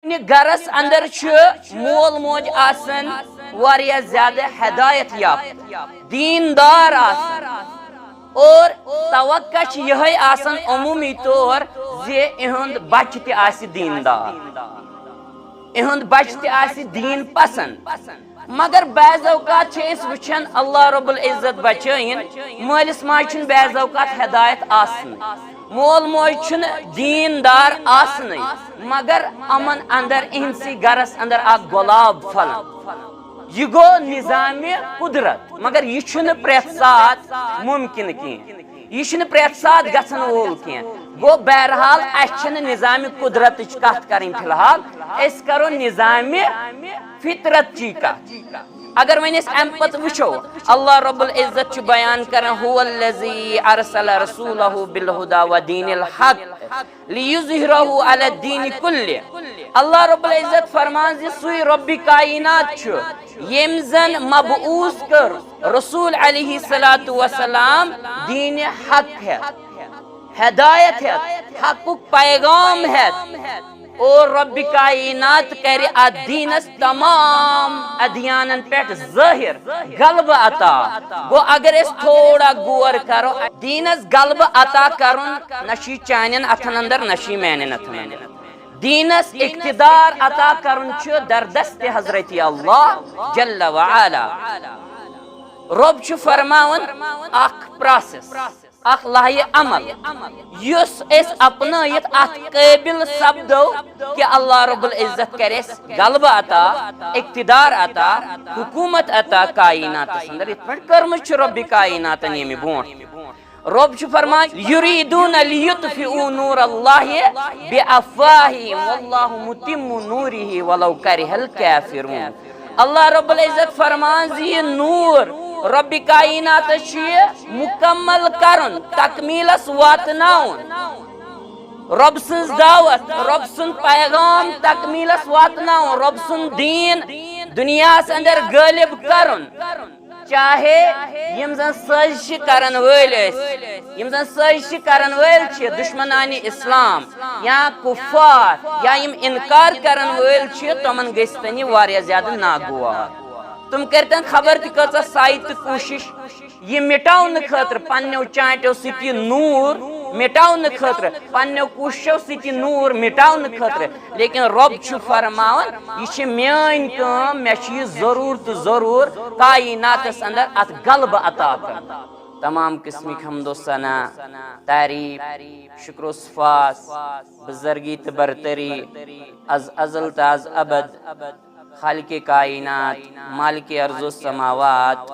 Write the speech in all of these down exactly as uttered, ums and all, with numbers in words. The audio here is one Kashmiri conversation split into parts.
گرس اندر چھُ مول موج آسان واریاہ زیادٕ ہدایت یافتہٕ، دیندار آسان، اور توقع چھِ یِہوٚے آسان عموٗمی طور زِ اِہُنٛد بچہٕ تہِ آسہِ دیندار، اِہُنٛد بچہٕ تہِ آسہِ دین پسند۔ مگر بعض اوقات چھِ أسۍ وٕچھان، اللہ رب العزت بچٲیِن، مٲلِس ماجہِ چھُنہٕ بعض اوقات ہدایت آسنٕے، مول موج چھُنہٕ دیندار آسنٕے، مگر یِمن اندر، اِہِنٛدسٕے گرس اندر اکھ گۄلاب پھۄلان۔ یہِ گوٚو نظامِ قدرت، مگر یہِ چھُنہٕ پرٛٮ۪تھ ساتہٕ مُمکِن کینٛہہ۔ یہِ چھُنہٕ پرٛٮ۪تھ ساتہٕ گژھن وول کینٛہہ۔ گوٚو، بہرحال، اَسہِ چھَنہٕ نظامِ قدرتٕچ کَتھ کَرٕنۍ فی الحال، أسۍ کَرو نظامِ فطرتچی کَتھ۔ اگر وۄنۍ أسۍ اَمہِ پَتہٕ وٕچھو، اللہ رب العزت چھُ بیان کران، "هو الذي أرسل رسوله بالهدى ودين الحق ليظهره على الدين كله۔" اللہ رب العزت فرمان زِ سُے رب کائنات چھُ، ییٚمۍ زن مبعوث کٔر رسول علیہ الصلوۃ والسلام دین حق ہٮ۪تھ، ہدایت ہٮ۪تھ، حقُک پیغام ہٮ۪تھ، اور رب کائنات کرِ اتھ دینس تمام ادیانن پٮ۪ٹھ ظٲہر، غلبہٕ عطا۔ گوٚو، اگر أسۍ تھوڑا غور کرو، دینس غلبہٕ عطا کرُن نہ چھُ چانٮ۪ن اتھن اندر، نہ چھُ میانٮ۪ن اتھن اندر۔ دینس اقتدار عطا کرُن چھُ در دست حضرت اللہ جل وعلا۔ رب چھُ فرماوان اکھ پراسس، اکھ لایحِ عمل، یُس أسۍ اپنٲیِتھ اتھ قٲبل سپدو کہِ اللہ رب العزت کرِ اَسہِ غلبہٕ عطا، اقتدار عطا، حکومت عطا کائناتس اندر، یِتھ پٲٹھۍ کٔرمٕژ چھِ رب کائناتن ییٚمہِ برونٛٹھ۔ رب چھُ فرمان، "یریدون لیطفئوا نور اللہ بافواہہم واللہ متم نورہ ولو کرہ الکافرون۔" اللہ رب العزت فرمان زِ یہِ نور رب کائناتس چھُ یہِ مکمل کرُن، تکمیلس واتناوُن۔ رب سٕنٛز دعوت، رب سُنٛد پیغام تکمیلس واتناوُن، رب سُنٛد دین دنیاہس اندر غٲلب کرُن۔ چاہے یِم زن سٲزشہِ کرن وٲلۍ ٲسۍ، یِم زن سٲزشہِ کرن وٲلۍ چھِ دشمنانِ اسلام یا کفار یا یِم انکار کرن وٲلۍ چھِ، تِمن گٔژھتن یہِ واریاہ زیادٕ ناگوار۔ تِم کٔرتن خبر تہِ کۭژاہ سعی تہٕ کوٗشش یہِ مٹاونہٕ خٲطرٕ، پننیو چانٹیو سۭتۍ یہِ نوٗر مٹاونہٕ خٲطرٕ، پننیو کوٗششو سۭتۍ یہِ نوٗر مٹاونہٕ خٲطرٕ، لیکن رب چھُ فرماوان، یہِ چھِ میٲنۍ کٲم، مےٚ چھُ یہِ ضروٗر تہٕ ضروٗر کائناتس اندر اتھ غلبہٕ عطا کرُن۔ تمام قسمٕکۍ حمد و ثنا، تعریف، شکر و صفات، بزرگی تہٕ برتری، از ازل تہٕ از ابد، خالق کائنات، مالک ارض و سماوات،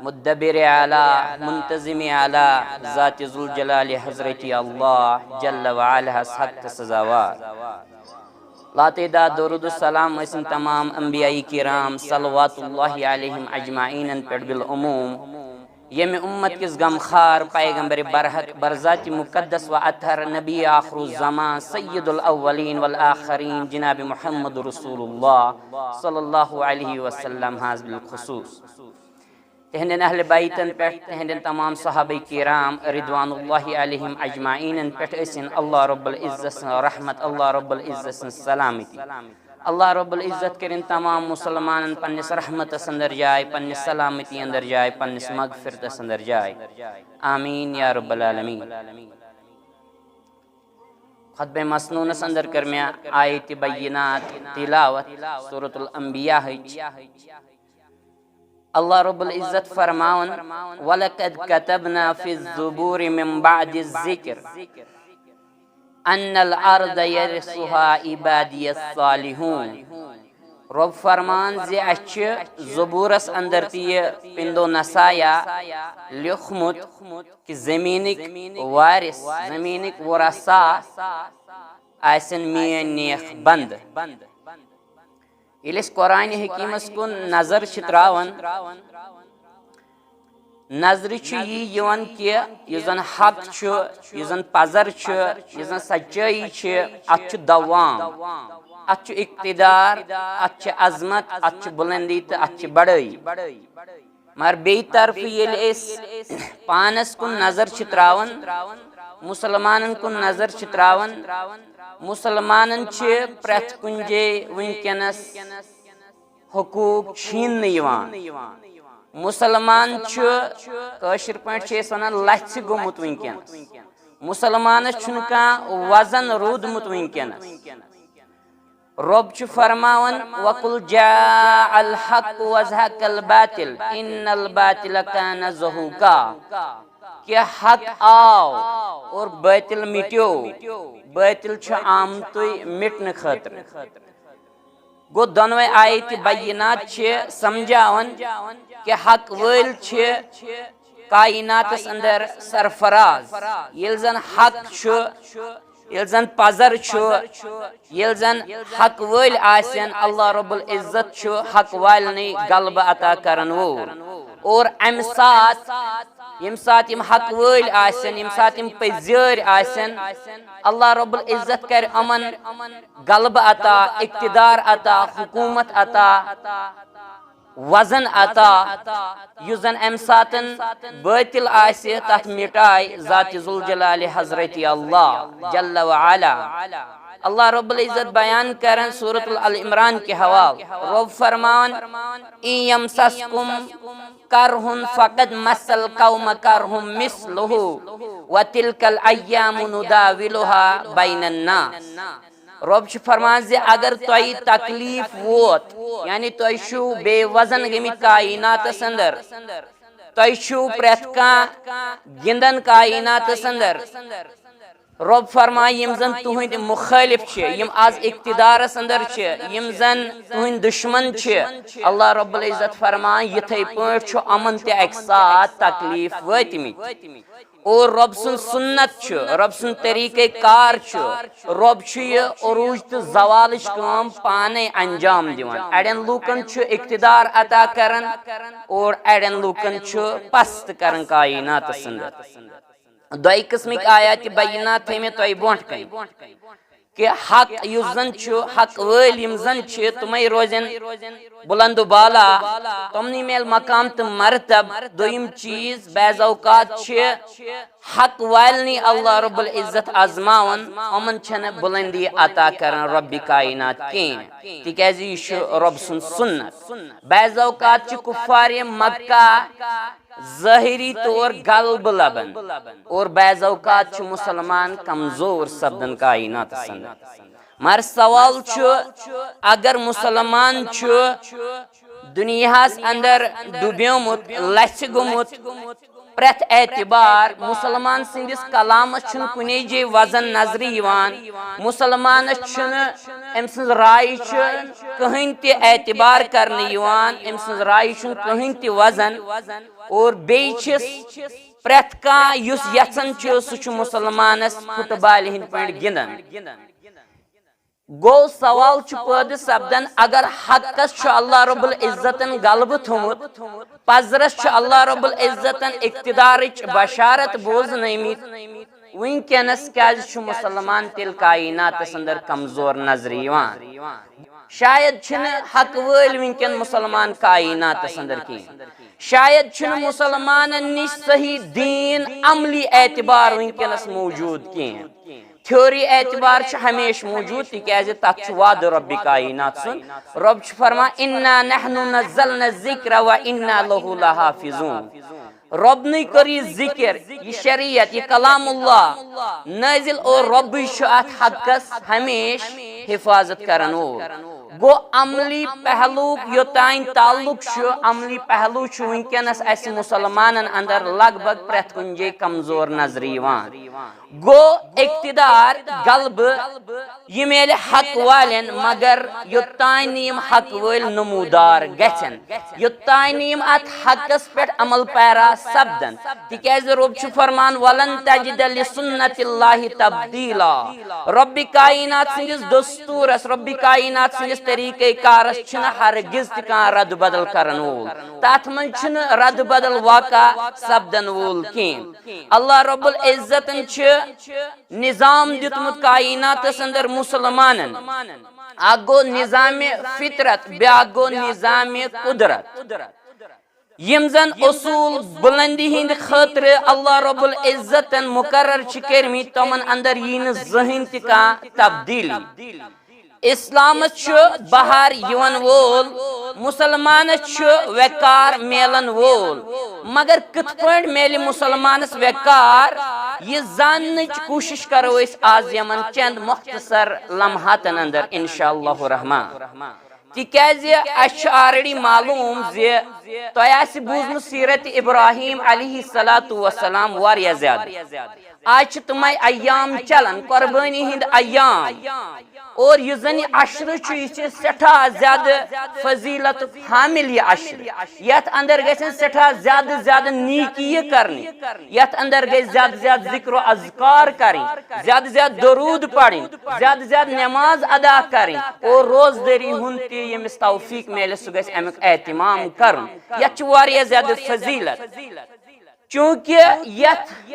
مدبر اعلیٰ، منتظم اعلیٰ، ذات ذوالجلال حضرت اللہ جل وعلا ہس حق تہٕ سزاوار۔ لاتعداد درود و سلام ٲسِن تمام انبیاء کرام صلوات اللہ علیہم اجمعین پٮ۪ٹھ بالعموم، ییٚمہِ امت کِس غمخار پیغمبر برحق برذات مقدس و اطہر نبی آخر الزمان سید الاولین والآخرین جناب محمد رسول اللہ صلی اللہ علیہ وسلم ہس بالخصوص۔ تہندٮ۪ن اہل بیتن پٮ۪ٹھ، تہندٮ۪ن تمام صحابہ کرام رضوان اللہ علیہم اجمعینن پٮ۪ٹھ ٲسِن اللہ رب العزت سٕنٛز رحمت، اللہ رب العزت سٕنٛز سلامتی۔ اللہ رب العزت کٔرِن تمام مسلمانن پننِس رحمتس اندر جاے، پننِس سلامتی اندر جاے، پننِس مغفرتس اندر جاے۔ آمین یا رب العالمین۔ خطبہ مسنونس اندر کر مےٚ آیت بینات تلاوت سورۃ الانبیاء ہٕچ۔ اللہ رب العزت فرماون، "ولقد كتبنا في الزبور من بعد الذكر أن الأرض يرثها عبادي الصالحون۔" رب فرمان زِ اَسہِ چھِ زبورس اندر تہِ یہِ پندو نسایا لیوکھمُت کہِ زمینٕکۍ وارث، زمینٕکۍ ورثا آسن میٲنۍ نیک بندٕ۔ ییٚلہِ أسۍ قرآن حکیمس کُن نظر چھِ تراوان، نظرِ چھُ یی یِوان کہِ یُس زن حق چھُ، یُس زن پزر چھُ، یُس زن سچٲیی چھِ، اتھ چھُ دوام، اتھ چھُ اقتدار، اتھ چھِ عظمت، اتھ چھِ بلندی تہٕ اتھ چھِ بڑٲیی۔ مگر بیٚیہِ طرفہٕ ییٚلہِ أسۍ پانس کُن نظر چھِ تراوان، مسلمانن کُن نظر چھِ تراوان، مسلمانن چھِ پرٛٮ۪تھ کُنہِ جایہِ وٕنکیٚنس حقوٗق چھیننہٕ یِوان۔ مسلمان چھُ، کٲشِر پٲٹھۍ چھِ أسۍ وَنان، لَژھِ گوٚمُت وٕنکیٚنَس۔ مسلمانَس چھُنہٕ کانٛہہ وزن روٗدمُت وٕنکیٚنَس۔ رۄب چھُ فرماوان، "وَقُلْ جَاءَ الْحَقُّ وَزَهَقَ الْبَاطِلُ إِنَّ الْبَاطِلَ كَانَ زَهُوقًا"، کہ حق آو اور باطل مٹیو، باطل چھُ آمتُے مٹنہٕ خٲطرٕ۔ گوٚو، دۄنوَے آیتِ بینات چھِ سمجھاوان کہ حق وٲلۍ چھِ کائناتس اندر سرفراز۔ ییٚلہِ زن حق چھُ، ییٚلہِ زن پزر چھُ، ییٚلہِ زن حق وٲلۍ آسن، اللہ رب العزت چھُ حق والنٕے غلبہٕ عطا کرن وول۔ اور امہِ ساتہٕ، ییٚمہِ ساتہٕ یِم حق وٲلۍ آسن، ییٚمہِ ساتہٕ یِم پٔزیٲرۍ آسن، اللہ رب العزت کرِ یِمن غلبہٕ عطا، اقتدار عطا، حکومت عطا، وزن عطا، یُس زن امہِ ساتن باطل آسہِ، تتھ مٹایہِ ذات ذوالجلال حضرت اللہ جل وعلا۔ اللہ رب العزت بیان کرن سورۃ العمران کہِ حوالہٕ، رۄب فرماوان، "ان یمسسکم کرہ فقد مس القوم کرہ مثلہ وتلک الایام نداولها بین الناس"۔ رۄب چھُ فرمان زِ اگر تۄہہِ تکلیف ووت، یعنی تۄہہِ چھِو بے وزن گٔمٕتۍ کائناتس اندر، تۄہہِ چھِو پرٛٮ۪تھ کانٛہہ گِنٛدان کائناتس اندر، رۄب فرمایہِ، یِم زن تُہٕنٛدۍ مُخٲلِف چھِ، یِم از اقتدارس اندر چھِ، یِم زن تُہٕنٛدۍ دُشمن چھِ، اللہ رب العزت فرمایہِ، یِتھے پٲٹھۍ چھُ یِمن تہِ اکہِ ساتہٕ تکلیف وٲتمٕتۍ۔ اور رۄب سُنٛد سُنت چھُ، رۄب سُنٛد طریقہ کار چھُ، رۄب چھُ یہِ عروج تہٕ زوالٕچ کٲم پانے انجام دِوان۔ اڑٮ۪ن لوٗکن چھُ اقتدار عطا کران اور اڑٮ۪ن لوٗکن چھُ پست کران کائناتس اندر۔ دۄیہِ قٕسمٕکۍ آیاتِ بینات تھٲے مےٚ تۄہہِ برونٛٹھ کنہِ۔ کہ حق یُس زن چھُ، حق وٲلۍ یِم زن چھِ، تِمے روزن بلند و بالا، تِمنٕے میلہِ مقام تہٕ مرتب۔ دوٚیِم چیٖز، بعض اوقات چھِ حق والنٕے اللہ رب العزت آزماوان، یِمن چھنہٕ بلندی عطا کران رۄبِ کائنات کینٛہہ، تِکیازِ یہِ چھُ رۄب سُنٛد سُنت۔ بعض اوقات چھِ کفارِ مکہ ظٲہری طور غلبہٕ لبان اور بعض اوقات چھُ مسلمان کمزور سپدان کائناتس اندر۔ مگر سوال چھُ، اگر مسلمان چھُ دُنیاہس اندر ڈُبیومُت، لژھِ گوٚمُت، پرٛٮ۪تھ اعتبار مسلمان سٕنٛدِس کلامس چھُنہٕ کُنے جایہِ وزن نظرِ یِوان، مسلمانس چھُنہٕ، أمۍ سٕنٛز رایہِ چھُ کٕہٕنۍ تہِ اعتبار کرنہٕ یِوان، أمۍ سٕنٛز رایہِ چھُنہٕ کٕہٕنۍ تہِ وزن۔ اور بیٚیہِ چھِس پرٛٮ۪تھ کانٛہہ یُس یژھان چھُ، سُہ چھُ مسلمانس فٹ بالہِ ہٕنٛدۍ پٲٹھۍ گِنٛدان۔ گوٚو، سوال چھُ پٲدٕ سپدان، اگر حقس چھُ اللہ رب العزتن غلبہٕ تھوٚمُت، پزرس چھُ اللہ رب العزتن اقتدارٕچ بشارت بوزنٲومٕتۍ، وٕنکیٚنس کیازِ چھُ مسلمان تیٚلہِ کائناتس اندر کمزور نظرِ یِوان؟ شاید چھِنہٕ حق وٲلۍ وٕنکیٚن مسلمان کائناتس اندر کینٛہہ۔ شاید چھُنہٕ مسلمانن نِش صحیح دین عملی اعتبار وٕنکیٚنس موجود کینٛہہ۔ تھیوری اعتبار چھُ ہمیشہٕ موجود، تِکیازِ تتھ چھُ وعدٕ رۄبِ کائنات سُنٛد۔ رۄب چھُ فرمان، "انا نحن نزلنا الذکر و انا لہ لحافظون"۔ رۄبنٕے کٔر یہِ ذکر، یہِ شریعت، یہِ کلام اللہ نٲزِل، اور رۄبٕے چھُ اتھ حقس ہمیشہٕ حفاظت کرن وول۔ گوٚو، عملی پہلوُک یوٚتام تعلق چھُ، عملی پہلو چھُ وٕنکیٚنس اسہِ مسلمانن اندر لگ بگ پرٛٮ۪تھ کُنہِ جایہِ کمزور نظرِ یِوان۔ گوٚو، اقتدار، غلبہٕ، یہِ میلہِ حق والٮ۪ن، مگر یوٚتام نہٕ یِم حق وٲلۍ نمودار گژھن، یوٚتام نہٕ یِم اتھ حقس پٮ۪ٹھ عمل پیرا سپدن۔ تِکیازِ رۄب چھُ فرمان، "ولن تجد لسنت اللہ تبدیلا"۔ رۄبِ کائنات سٕنٛدِس دستورس، رۄبِ کائنات سٕنٛدِس طریقہ کارس چھُنہٕ ہرگز تہِ کانٛہہ رد بدل کرن وول۔ تتھ منٛز چھُنہٕ رد بدل واقع سپدن وول کینٛہہ۔ اللہ رب العزتن چھُ نظام دیُتمُت کائناتس اندر مسلمانن۔ اکھ گوٚو نظامِ فطرت، بیاکھ گوٚو نظامِ قدرت۔ یِم زن اصوٗل بُلندی ہٕنٛدِ خٲطرٕ اللہ رب العزتن مقرر چھِ کٔرمٕتۍ، تِمن اندر یی نہٕ زٕہٕنۍ تہِ کانٛہہ تبدیٖلی۔ اسلامس چھُ بہار یِوان وول، مسلمانس چھُ وقار میلن وول، مگر کِتھ پٲٹھۍ میلہِ مسلمانس وقار، یہِ زاننٕچ کوٗشش کرو أسۍ آز یِمن چند مختصر لمحاتن اندر، انشاءاللہ الرحمن۔ تِکیازِ اَسہِ چھُ already معلوم زِ تۄہہِ آسہِ بوٗزمُت سیرت ابراہیم علیہ الصلوۃ والسلام واریاہ زیادٕ۔ آز چھِ تِمے ایام چلان، قربٲنی ہٕنٛدۍ ایام۔ اور یُس زن یہِ عشرٕ چھُ، یہِ چھُ سٮ۪ٹھاہ زیادٕ فضیلتُک حامل یہِ عشرٕ۔ یتھ اندر گژھن سٮ۪ٹھاہ زیادٕ زیادٕ نیکی یہِ کرنہِ۔ یتھ اندر گژھِ زیادٕ زیادٕ ذکر و اذکار کرٕنۍ، زیادٕ زیادٕ درود پرٕنۍ، زیادٕ زیادٕ نماز ادا کرٕنۍ اور روزدٲری ہُنٛد تہِ ییٚمِس توفیق میلہِ، سُہ گژھِ امیُک اہتمام کرُن۔ یتھ چھِ واریاہ زیادٕ فضیلت، چونکہ یتھ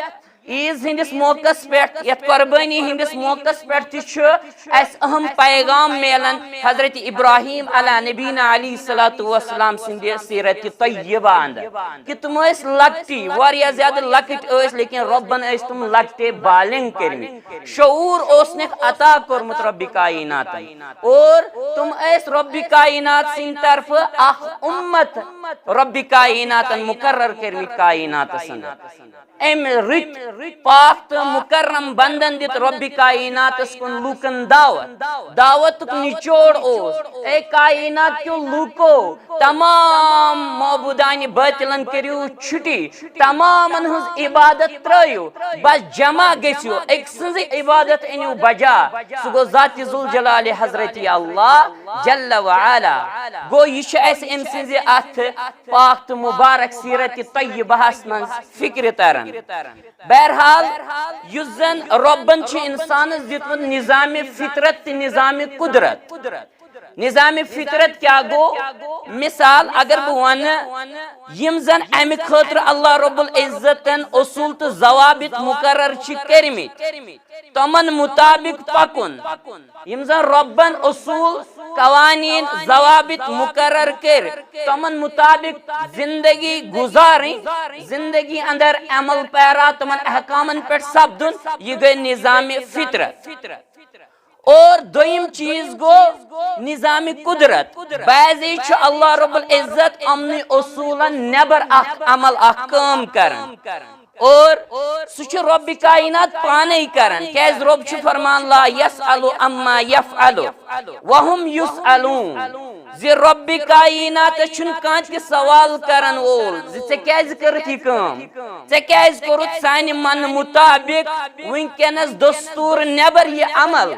عیٖد ہٕنٛدِس موقعس پٮ۪ٹھ، یتھ قربٲنی ہٕنٛدِس موقعس پٮ۪ٹھ تہِ چھُ اَسہِ اہم پیغام میلان حضرت ابراہیم علیٰ نبینا علیہ الصلوۃ والسلام سٕنٛدِ سیرت طیبہ اندر، کہ تِم ٲسۍ لۄکٹی، واریاہ زیادٕ لۄکٕٹۍ ٲسۍ، لیکن رۄبن ٲسۍ تِم لۄکٹے بالغ کٔرمٕتۍ۔ شعور اوسنکھ عطا کوٚرمُت رۄبِ کائناتن۔ اور تِم ٲسۍ رۄبِ کائنات سٕنٛدِ طرفہٕ اکھ اُمت رۄبِ کائناتن مقرر کٔرمٕتۍ کائناتس اندر۔ امہِ رٕتۍ پاک تہٕ مکرم بندن دِتھ رۄبِ کائناتس کُن لوٗکن دعوت۔ دعوتُک نچوڑ اوس، اے کائنات کیو لوٗکو، تمام معبودانِ باطلن کٔرِو چھُٹی، تمامن ہٕنٛز عبادت ترٲیِو، بس جمع گٔژھِو، أکۍ سٕنٛزٕے عبادت أنِو بجا۔ سُہ گوٚو ذاتِ ذوالجلالِ حضرتِ اللہ جل وعلا۔ گوٚو، یہِ چھُ اَسہِ أمۍ سٕنٛزِ اَتھ پاک تہٕ مبارک سیرتِ طیبہس منٛز فکرِ تران۔ بہرحال، یُس زن رۄبن چھُ انسانس دیُتمُت نظامِ فطرت تہٕ نظامِ قدرت۔ نظامِ فطرت کیٛاہ گوٚو؟ مثال اگر بہٕ ونہٕ، یِم زن امہِ خٲطرٕ اللہ رب العزتن اصوٗل تہٕ ضوابط مقرر چھِ کٔرمٕتۍ، تِمن مطابق پکُن۔ یِم زن رۄبن اصوٗل، قوانین، ضوابط مقرر کٔرۍ، تِمن مطابق زندگی گُزارٕنۍ، زندگی اندر عمل پیرا تِمن احکامن پٮ۪ٹھ سپدُن، یہِ گٔے نظامِ فطرت۔ اور دوٚیِم چیٖز گوٚو نظامِ قدرت۔ بعضے چھُ اللہ رب العزت یِمنٕے اصوٗلن نٮ۪بر اکھ عمل، اکھ کٲم کران۔ اور سُہ چھُ رۄبِ کائنات پانے کران، کیازِ رۄب چھُ فرمان، "لا یسأل عما یفعل وهم یسألون"، زِ رۄبِ کائناتس چھُنہٕ کانٛہہ تہِ سوال کرن وول زِ ژےٚ کیازِ کٔرٕتھ یہِ کٲم، ژےٚ کیازِ کوٚرُتھ سانہِ منہٕ مطابق وٕنکیٚنس دستور نٮ۪بر یہِ عمل۔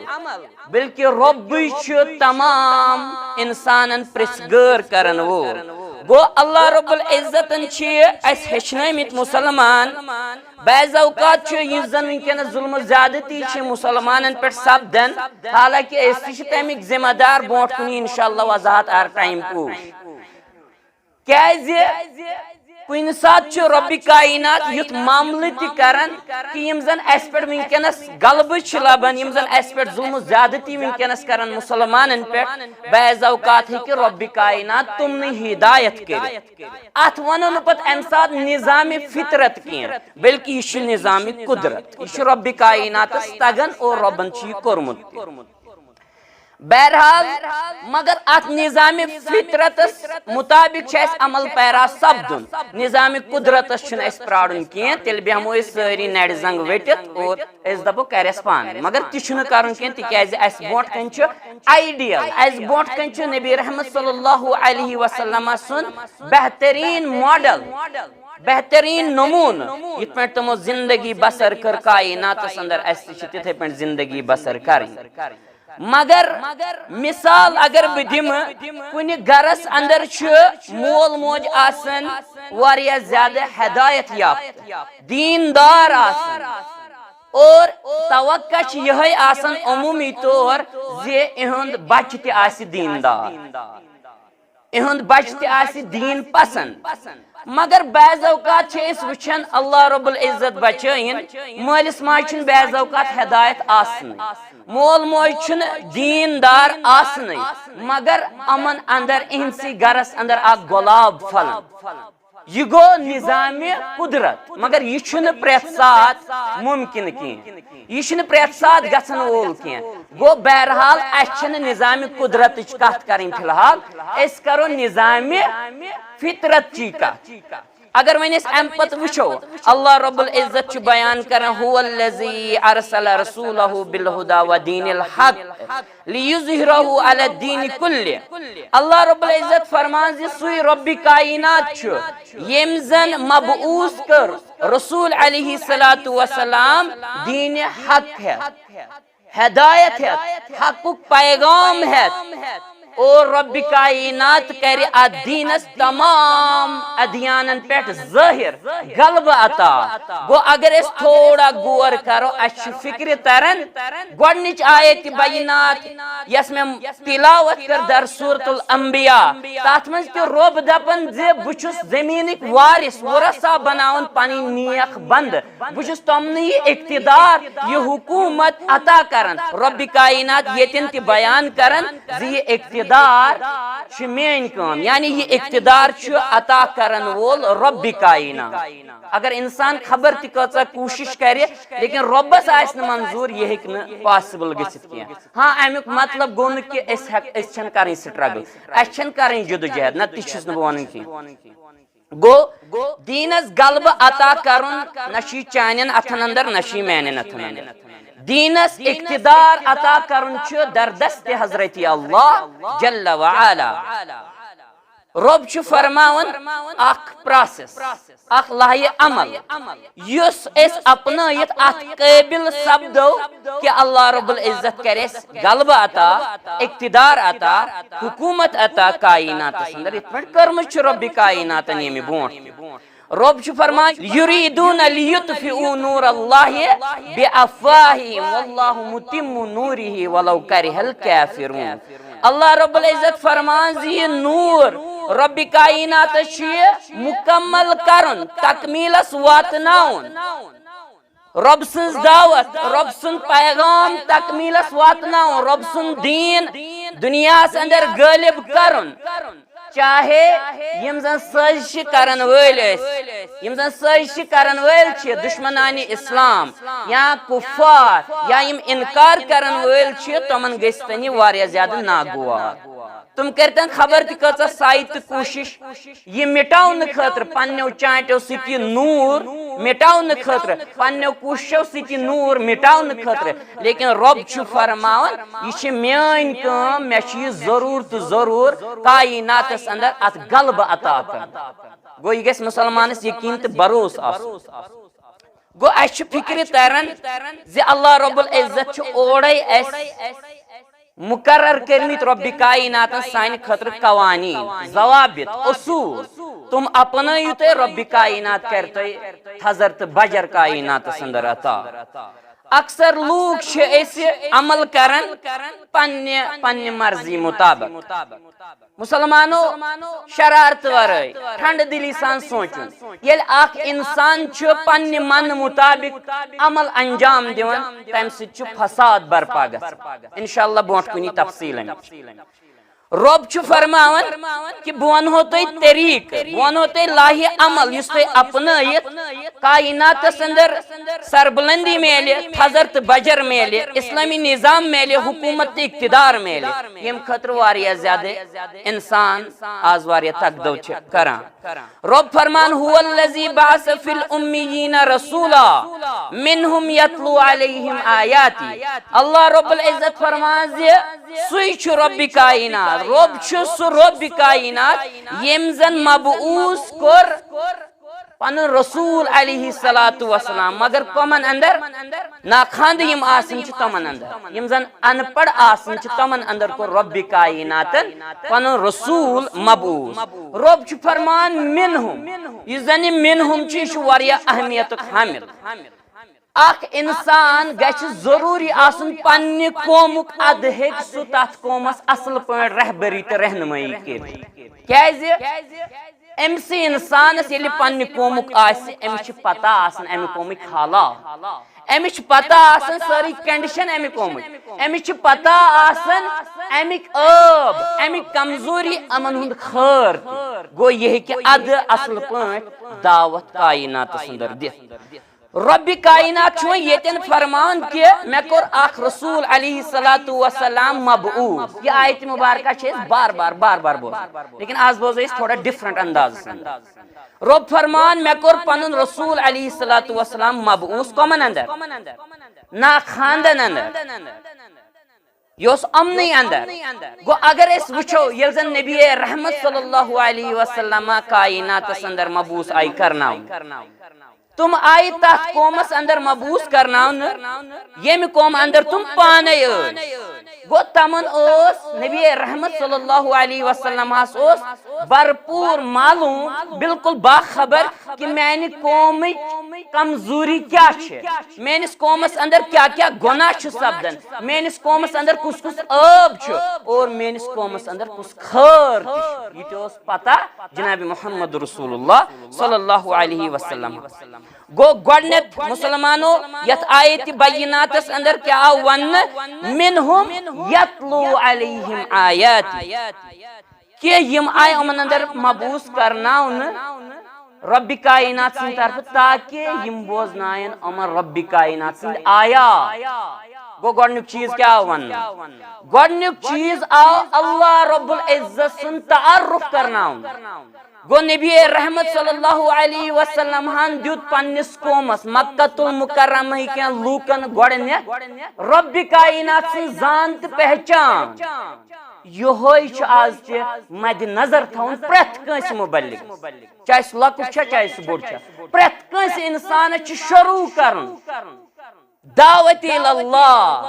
بلکہ رۄبٕے چھُ تمام انسانن پرژھ گٲر کرن وول۔ گوٚو، اللہ رب العزتن چھِ اسہِ ہیٚچھنٲومٕتۍ مسلمان۔ بعض اوقات چھُ، یُس زن وٕنکیٚنس ظلم و زیادتی چھِ مسلمانن پٮ۪ٹھ سپدان، حالانکہ أسۍ تہِ چھِ تمیِکۍ ذمہ دار، برونٛٹھ کُن انشاءاللہ وضاحت ہر ٹائم پوش۔ کیازِ کُنہِ ساتہٕ چھُ رۄبِ کائنات یُتھ معاملہٕ تہِ کران کہ یِم زن اسہِ پٮ۪ٹھ وٕنکیٚنس غلبہٕ چھِ لبان، یِم زن اسہِ پٮ۪ٹھ ظلم و زیادتی وٕنکیٚنس کران مسلمانن پٮ۪ٹھ، بعض اوقات ہیٚکہِ رۄبِ کائنات تِمنٕے ہدایت کٔرِتھ۔ اتھ ونو نہٕ پتہٕ امہِ ساتہٕ نظامِ فطرت کینٛہہ، بلکہ یہِ چھُ نظامِ قدرت، یہِ چھُ رۄبِ کائناتس تگان اور رۄبن چھُ یہِ کوٚرمُت تہِ۔ بہرحال، مگر اتھ نظامِ فطرتس مطابق چھُ اسہِ عمل پیرا سپدُن۔ نظامِ قدرتس چھُنہٕ اسہِ پرارُن کینٛہہ، تیٚلہِ بیٚہمو أسۍ سٲری نرِ زنٛگ ؤٹِتھ اور أسۍ دپو کرٮ۪س پانہٕ۔ مگر تہِ چھُنہٕ کرُن کینٛہہ، تِکیازِ اسہِ برونٛٹھ کنہِ چھُ ideal، اسہِ برونٛٹھ کنہِ چھُ نبی رحمت صلی اللہ علیہ وسلم سُنٛد بہترین model، بہترین نمونہٕ، یِتھ پٲٹھۍ تِمو زندگی بسر کٔر کائناتس اندر، اسہِ تہِ چھِ تِتھے پٲٹھۍ زندگی بسر کرٕنۍ۔ مگر مثال اگر بہٕ دِمہٕ، کُنہِ گرس اندر چھُ مول موج آسان واریاہ زیادٕ ہدایت یافتہٕ، دیندار آسان، اور توقع چھِ یِہے آسان عمومی طور زِ اِہُنٛد بچہٕ تہِ آسہِ دیندار، اِہُنٛد بچہٕ تہِ آسہِ دین پسند۔ مگر بعض اوقات چھِ أسۍ وٕچھان، اللہ رب العزت بچٲیِن، مٲلِس ماجہِ چھُنہٕ بعض اوقات ہدایت آسنٕے، مول موج چھُنہٕ دیندار آسنٕے، مگر یِمن اندر، اِہنٛدسٕے گرس اندر اکھ گۄلاب پھلان۔ یہِ گوٚو نظامِ قدرت، مگر یہِ چھُنہٕ پرٛٮ۪تھ ساتہٕ مُمکِن کینٛہہ، یہِ چھُنہٕ پرٛٮ۪تھ ساتہٕ گژھن وول کینٛہہ۔ گوٚو، بہرحال، اَسہِ چھَنہٕ نظامِ قدرتٕچ کتھ کرٕنۍ فی الحال، أسۍ کرو نظامِ فطرتچی کتھ۔ اگر وۄنۍ أسۍ اَمہِ پتہٕ وٕچھو، اللہ رب العزت چھُ بیان کران، "هو الذی ارسل رسولہ بالہدی و دین الحق لیظہرہ علی الدین کلہ۔" اللہ رب العزت فرمان زِ سُے رب کائنات چھُ، ییٚمۍ زن مبعوث کٔر رسول علیہ الصلوۃ والسلام دین حق ہٮ۪تھ، ہدایت ہٮ۪تھ، حقُک پیغام ہٮ۪تھ۔ اور رب کائنات کرِ اتھ دینس تمام ادیانن پٮ۪ٹھ ظٲہر، غلبہٕ عطا۔ گوٚو، اگر أسۍ تھوڑا غور کرو، اسہِ چھِ فکرِ تران، گۄڈنِچ آیت بینات، یس مےٚ تلاوت کٔر در سورۃ الانبیاء، تتھ منٛز تہِ رب دپان زِ بہٕ چھُس زمینٕکۍ وارث، ورثہ بناوان پنٕنۍ نیک بندٕ۔ بہٕ چھُس تِمنٕے یہِ اقتدار، یہِ حکومت عطا کران۔ رب کائنات ییٚتٮ۪ن تہِ بیان کران زِ یہِ اقتدار چھُ میٲنۍ کٲم، یعنی یہِ اقتدار چھُ عطا کرن وول رب کائنات۔ اگر انسان خبر تہِ کۭژاہ کوٗشش کرِ، لیکن رۄبس آسہِ نہٕ منظوٗر، یہِ ہیٚکہِ نہٕ possible گٔژھِتھ کینٛہہ۔ ہاں، امیُک مطلب گوٚو نہٕ کہِ أسۍ ہٮ۪ک-، أسۍ چھِنہٕ کرٕنۍ struggle، اَسہِ چھَنہٕ کرٕنۍ جدوجہد، نہ، تہِ چھُس نہٕ بہٕ وَنان کینٛہہ۔ گوٚو، دیٖنس غلبہٕ عطا کرُن نہ چھُ چانٮ۪ن اتھن اندر، نہ چھُ میانٮ۪ن اتھن اندر۔ دیٖنس اقتدار عطا کرُن چھُ در دست حضرت اللہ جل و علا۔ رۄب چھُ فرماوان اکھ process، اکھ لایحہ عمل، یُس أسۍ اپنٲیِتھ اتھ قٲبل سپدو کہِ اللہ رب العزت کرِ اَسہِ غلبہٕ عطا، اقتدار عطا، حکومت عطا کائناتس اندر، یِتھ پٲٹھۍ کٔرمٕژ چھِ رۄبِ کائناتن ییٚمہِ برونٛٹھ تہِ۔ رۄب چھُ فرمان، "یریدون لیطفئوا نور اللہ بافواہہم واللہ متم نورہ ولو کرہ الکافرون۔" اللہ رب العزت فرمان زِ یہِ نور رۄبِ کائناتس چھُ یہِ مکمل کرُن، تکمیلس واتناوُن۔ رۄب سٕنٛز دعوت، رۄب سُنٛد پیغام تکمیلس واتناوُن، رۄب سُنٛد دیٖن دُنیاہس اندر غٲلب کرُن۔ چاہے یِم زن سٲزشہِ کرن وٲلۍ ٲسۍ، یِم زن سٲزشہِ کرن وٲلۍ چھِ دشمنانِ اسلام یا کفار یا یِم انکار کرن وٲلۍ چھِ، تِمن گٔژھۍ تن یہِ واریاہ زیادٕ ناگوار۔ تِم کٔرۍتن خبر تہِ کۭژاہ سعی تہٕ کوٗشش یہِ مٹاونہٕ خٲطرٕ، پننیو چانٹیو سۭتۍ یہِ نور مٹاونہٕ خٲطرٕ، پننیو کوٗششو سۭتۍ یہِ نور مٹاونہٕ خٲطرٕ، لیکن رۄب چھُ فرماوان، یہِ چھِ میٲنۍ کٲم، مےٚ چھُ یہِ ضروٗر تہٕ ضروٗر کائناتس اندر اتھ غلبہٕ عطا کرُن۔ گوٚو، یہِ گژھِ مسلمانس یقین تہٕ بھروسہٕ آسُن۔ گوٚو، اسہِ چھُ فکرِ تران زِ اللہ رب العزت چھُ اورے اسہِ مقرر کٔرمٕتۍ رۄبِ کائناتن سانہِ خٲطرٕ قوانین، ضوابط، اصوٗل۔ تِم اپنٲیِو تُہۍ، رۄبِ کائنات کرِ تۄہہِ تھزر تہٕ بجر کائناتس اندر عطا۔ اکثر لوٗکھ چھِ أسۍ عمل کران پننہِ، پننہِ مرضی مطابق۔ مسلمانو، شرارتہٕ ورٲے ٹھنڈٕ دلی سان سونچُن۔ ییٚلہِ اکھ انسان چھُ پننہِ من مطابق عمل انجام دِوان، تمہِ سۭتۍ چھُ فساد برپا گژھان۔ انشاءاللہ برونٛٹھ کُنی تفصیل امِچ۔ رۄب چھُ فرماوان کہِ بہٕ ونہو تۄہہِ طریٖقہٕ، بہٕ ونہو تۄہہِ لایحہ عمل، یُس تُہۍ اپنٲیِتھ کائناتس اندر سربلندی میلہِ، تھزر تہٕ بجر میلہِ، اسلامی نظام میلہِ، حکومت تہٕ اقتدار میلہِ، ییٚمہِ خٲطرٕ واریاہ زیادٕ انسان آز واریاہ تگدو چھِ کران۔ رۄب فرمان، "هو الذی بعث فی الامیین رسولا منہم یتلو علیہم آیاتی۔" اللہ رب العزت فرمان زِ سُے چھُ رۄبِ کائنات، رۄب چھُ سُہ رۄبِ کائنات ییٚمۍ زن مبعوث کوٚر پنُن رسول علیہ الصلوۃ والسلام، مگر کمن اندر؟ ناخواندٕ یِم آسان چھِ تمن اندر، یِم زن ان پڑھ آسان چھِ تمن اندر کوٚر رۄبِ کائناتن پنُن رسول مبعوث۔ رۄب چھُ فرمان منہم، یُس زن یہِ منہم چھُ، یہِ چھُ واریاہ اہمیتُک حامل۔ اکھ انسان گژھِ ضروٗری آسُن پننہِ قومُک، ادٕ ہیٚکہِ سُہ تتھ قومس اصل پٲٹھۍ رہبری تہٕ رہنمٲیی کٔرِتھ۔ کیازِ؟ أمۍ سٕے انسانس ییٚلہِ پننہِ قومُک آسہِ، أمِس چھِ پتہ آسان امہِ قومٕکۍ حالات۔ أمِس چھِ پتہ آسان سٲرٕے condition اَمہِ قومٕچ۔ أمِس چھِ پتہ آسان اَمِکۍ عٲب، اَمِکۍ کمزوری، یِمن ہُنٛد خٲر تہِ۔ گوٚو، یہِ ہیٚکہِ ادٕ اصل پٲٹھۍ دعوت کائناتس اندر دِتھ۔ رۄبِ کائنات چھُ وۄنۍ ییٚتٮ۪ن فرمان کہِ مےٚ کوٚر اکھ رسول علیہ الصلوۃ والسلام مبعوث۔ یہِ آیت مبارکہ چھِ أسۍ بار بار، بار بار بوزان، لیکن آز بوزو أسۍ تھوڑا different اندازس اندر۔ رۄب فرمان، مےٚ کوٚر پنُن رسول علیہ الصلوۃ والسلام مبعوث کمن اندر؟ نا خاندن اندر۔ یہِ اوس یِمنٕے اندر۔ گوٚو، اگر أسۍ وٕچھو، ییٚلہِ زن نبی رحمت صلی اللہ علیہ وسلم کائناتس اندر مبعوث آیہِ کرناونہٕ، تِم آیہِ تتھ قومس اندر مبعوث کرناونہٕ، ییٚمہِ قومہٕ اندر تِم پانے ٲسۍ۔ گوٚو، تِمن اوس نبی رحمت صلی اللہ علیہ وسلمس اوس بھرپور معلوم، بالکل باخبر، کہِ میانہِ قومٕچ کمزوری کیٛاہ چھِ، میٲنِس قومس اندر کیٛاہ کیٛاہ گۄناہ چھُ سپدان، میٲنِس قومس اندر کُس کُس عٲب چھُ، اور میٲنِس قومس اندر کُس خٲر تہِ چھُ۔ یہِ تہِ اوس پتہ جناب محمد رسول اللہ صلی اللہ علیہ وسلم۔ گوٚو، گۄڈٕنیتھ مسلمانو، یتھ آیت بیناتس اندر کیٛاہ آو وننہٕ؟ منہم یتلو علیہم آیاتی۔ کہ یِم آیہِ یِمن اندر مبعوث کرناونہٕ رۄبِ کائنات سٕنٛدِ طرفہٕ، تاکہ یِم بوزناین یِمن رۄبِ کائنات سٕنٛدۍ آیات۔ گوٚو، گۄڈٕنیُک چیٖز کیٛاہ آو وننہٕ؟ گۄڈٕنیُک چیٖز آو اللہ رب العزت سُنٛد تعارف کرناونہٕ۔ گوٚو، نبی رحمت صلی اللہ علیہ وسلم ہن دیُت پننِس قومس مکہ المکرمہ کٮ۪ن لوٗکن گۄڈٕنیتھ رۄبِ کائنات سٕنٛز زان تہٕ پہچان۔ یِہوٚے چھُ آز تہِ مدِ نظر تھاوُن پرٛٮ۪تھ کٲنٛسہِ مُبلِغ، چاہے سُہ لۄکُٹ چھا، چاہے سُہ بوٚڑ چھا۔ پرٛٮ۪تھ کٲنٛسہِ اِنسانس چھُ شروٗع کرُن دعوت الی اللہ،